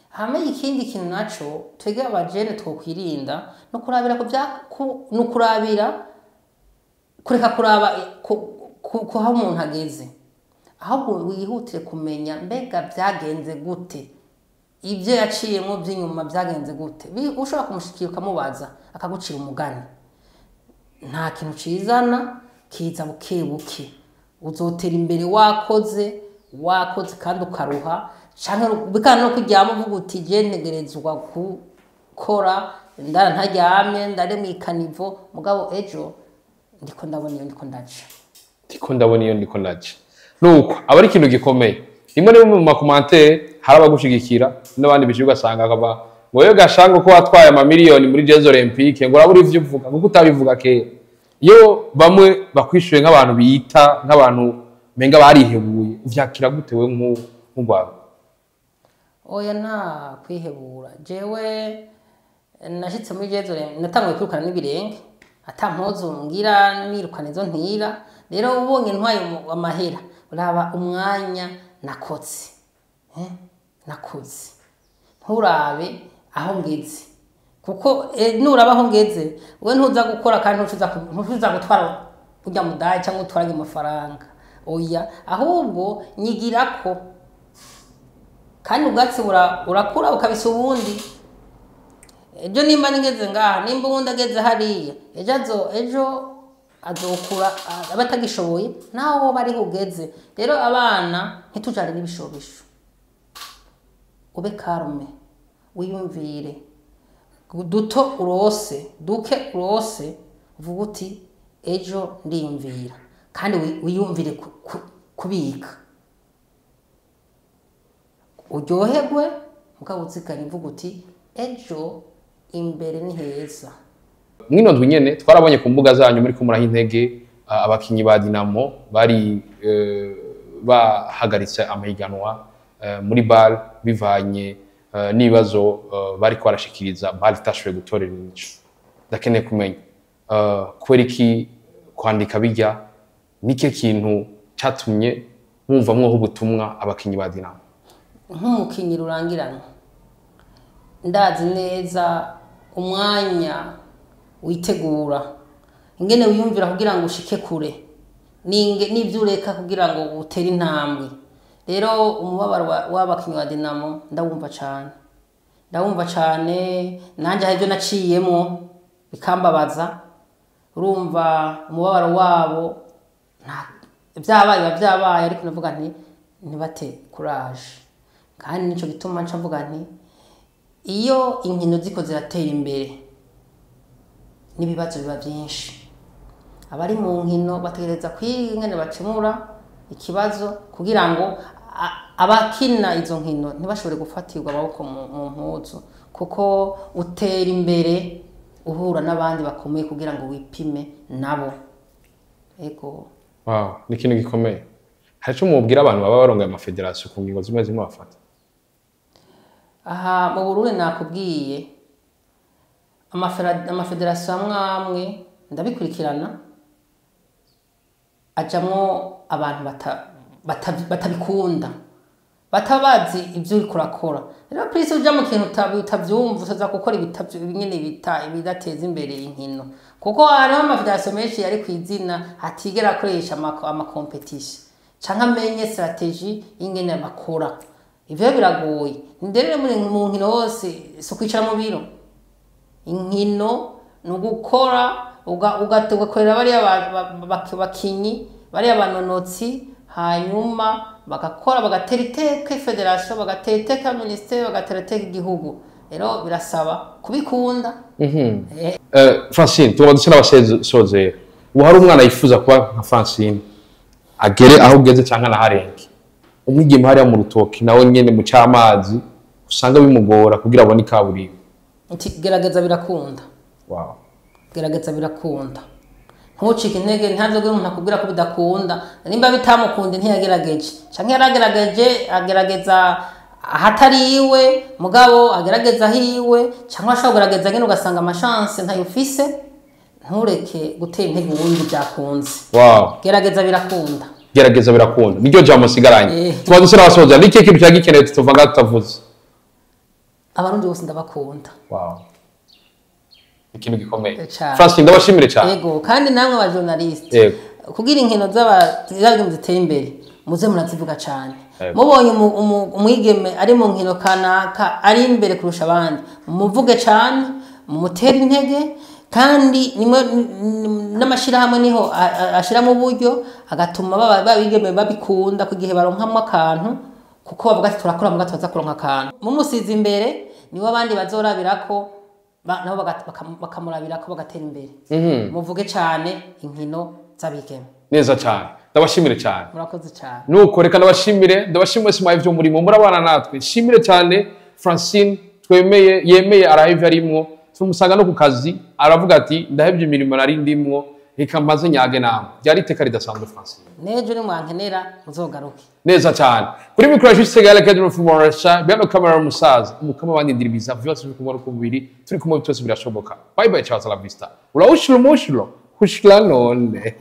Hama ikindi kintu naco twebwe abajene twokwirinda no kurabira ku bya no kurabira, kureka kuraba ku aho umuntu ageze, ahubwo wihutire kumenya mbega byagenze gute, ibyo yaciyemo by'inyuma byagenze gute. Ushobora kumushikira ukamubaza akagucira umugani. Nta kintu cizana, kiza buke buke. Uzotera imbere wakoze, wakoze kandi ukaruha, canke bikana no kuryama uvuga uti je ntegerezwa gukora, ndara ntaryamye, ndare mw'ikanivo, mugabo ejo ndiko ndabona iyo ndiko ndaca. Ndiko ndabona iyo ndiko ndaca. Nuko aba ari ikintu gikomeye. Rimwe na rimwe mu ma commentaires hari abagushigikira n'abandi bije, ugasanga akaba ngo wewe gashanga ko watwaye amamiliyoni muri Jeux Olympiques, ngo urabura ivyo uvuga kuko utabivuga kera. Iyo bamwe bakwishuye nk'abantu bita nk'abantu menga barihebuye, uvyakira gute we nk'urwaruka? Oya, nta kwihebura. Jewe nashitse muri Jeux, natanguye kwirukana n'ibirenge, ata mpuzu ngira, nirukana izo ntira. Rero ubonye ntwaye amahera, uraba umwanya nakotse, nakoze, nturabe aho ngeze, kuko nuraba aho ngeze we ntuza gukora, kandi ntuza gutwara urya mudayi cyangwa utwarage amafaranga. Oya, ahubwo nyigirako, kandi ubwatsi urakura ukabisa ubundi. Ejo nimba nigeze ngaha, nimba ubundi ageze hariya, ejo azokura aba atagishoboye, naho woba ariho ugeze. Rero abana ntitujane n'ibishobisho, ube calme, wiyumvire duto urose, duke urose, uvuga uti ejo ndiyumvira, kandi wiyumvire kubika, uryoherwe, mugabo uziganye uvuga uti ejo imbere ni heza. Mwino ndwi nyene twarabonye ku mbuga zanyu muri ko muraha intege abakinyi ba Dinamo bari bahagaritse amahiganwa muri BAL bivanye n'ibibazo bariko barashikiriza BAL itashoboye gutorera inyishu. Ndakeneye kumenya kubera iki kwandika bijya nike kintu catumye mwumva mwoho ubutumwa abakinyi ba Dinamo? Nk'umukinyi rurangiranwa, ndazi neza umwanya witegura, ingene wiyumvira kugira ngo ushike kure, n'ivyo ureka kugira ngo utere intambwe. Rero umubabaro w'abakinyi ba Dinamo ndawumva cane, ndawumva cane, nanje hari ivyo naciyemwo bikambabaza. Urumva umubabaro wabo, vyabaye biba vyabaye, ariko navuga nti ntibate courage. Kandi nico gituma nca mvuga nti iyo inkino ziko ziratera imbere n'ibibazo biba vyinshi, abari mu nkino bategereza kwiga ingene bakemura ikibazo kugira ngo abakina izo nkino ntibashobore gufatirwa amaboko mu mpuzu, kuko utera imbere uhura n'abandi bakomeye kugira ngo wipime nabo. Ego. Wow, ni ikintu gikomeye. Hari ico mubwira abantu baba barongoye amafederasiyo ku ngingo zimwe zimwe bafata? Aha mu Burundi nakubwiye amafederasiyo amwe amwe ndabikurikirana, ajamwo abantu batabikunda, batabazi ivyo uriko urakora. Rero please, uja mu kintu utavyumva, utaza gukora nyene ibidateza imbere inkino, kuko hariho amafederasiyo menshi yari kw'izina atigera akoresha ama competition canke amenye stratégie y'ingene bakora. Ivyo biragoye. Ndere mu nkino hose si ukwicara mu biro, inkino ni ugukora, ugakorera bariya bakinyi, bariya banonotsi, hanyuma bagakora, bagatera iteka federation, bagatera iteka ministère, bagatera iteka igihugu. Rero birasaba kubikunda. Francine, tugomba dusa n'abasozera. Ubu hari umwana yifuza kuba nka Francine, agere aho ugeze cyangwa anaharenge, umwigeme hariya mu rutoki nawe nyene mu cy'amazi usanga bimugora kugira abone ikaburimbo. Nti gerageza birakunda. Gerageza birakunda, ntucike intege, ntazoge umuntu akubwira ko bidakunda. Nimba bitamukunda ntiyagerageje, canke yaragerageje agerageza ahatari iwe, mugabo agerageza ahiwe, cyangwa ashobora kugerageza nyine ugasanga ama chance ntayo ufise. Ntureke gutera intege uwundi byakunze. Gerageza birakunda. Gerageza birakunda, niryo jambo nsigaranye. Tuba dusa n'abasoza. Ni ikihe kintu cyari gikenewe tutuva ngaha tutavuze? Abarundi bose ndabakunda. Wow, ikintu gikomeye. Cane. Francine, ndabashimire cyane. Yego, kandi namwe aba journaliste, kugira inkino z'abigeme ziteye imbere, muze murazivuga cyane. Mubonye umwigeme ari mu nkino kanaka ari imbere kurusha abandi, muvuge cyane, mumutere intege. Kandi nimwe n'amashyirahamwe niho ashiramo uburyo, agatuma babigeme babikunda ku gihe baronkamwo akantu, kuko bavuga ati turakora muga tuza kuronka akantu. Mumusize imbere nibo abandi bazorabirako, nabo bakamurabirako bagatera imbere. Muvuge cyane inkino z'abigeme. Neza cyane, ndabashimire cyane. Murakoze cyane. Nuko reka ndabashimire, ndabashimire mwese mwaye umurimo murabana natwe. Shimire cyane Francine twemeye, yemeye arahevye arimwo, tumusanga no ku kazi aravuga ati ndahevye imirimo nari ndimwo, reka mbaze nyage namwe. Ryari iteka ridasanzwe, Francine. N'ejo nimwankenera muzogaruke. Neza cyane. Kuri mikoro Juste Gale Kedro Fumoresha, behind camera musaza umukama bandindira ibiza vyose biri kumwe ku mubiri, turi kumwe byose birashoboka. Bye bye, ciao, la vista, ura ushilo mushilo hushila none.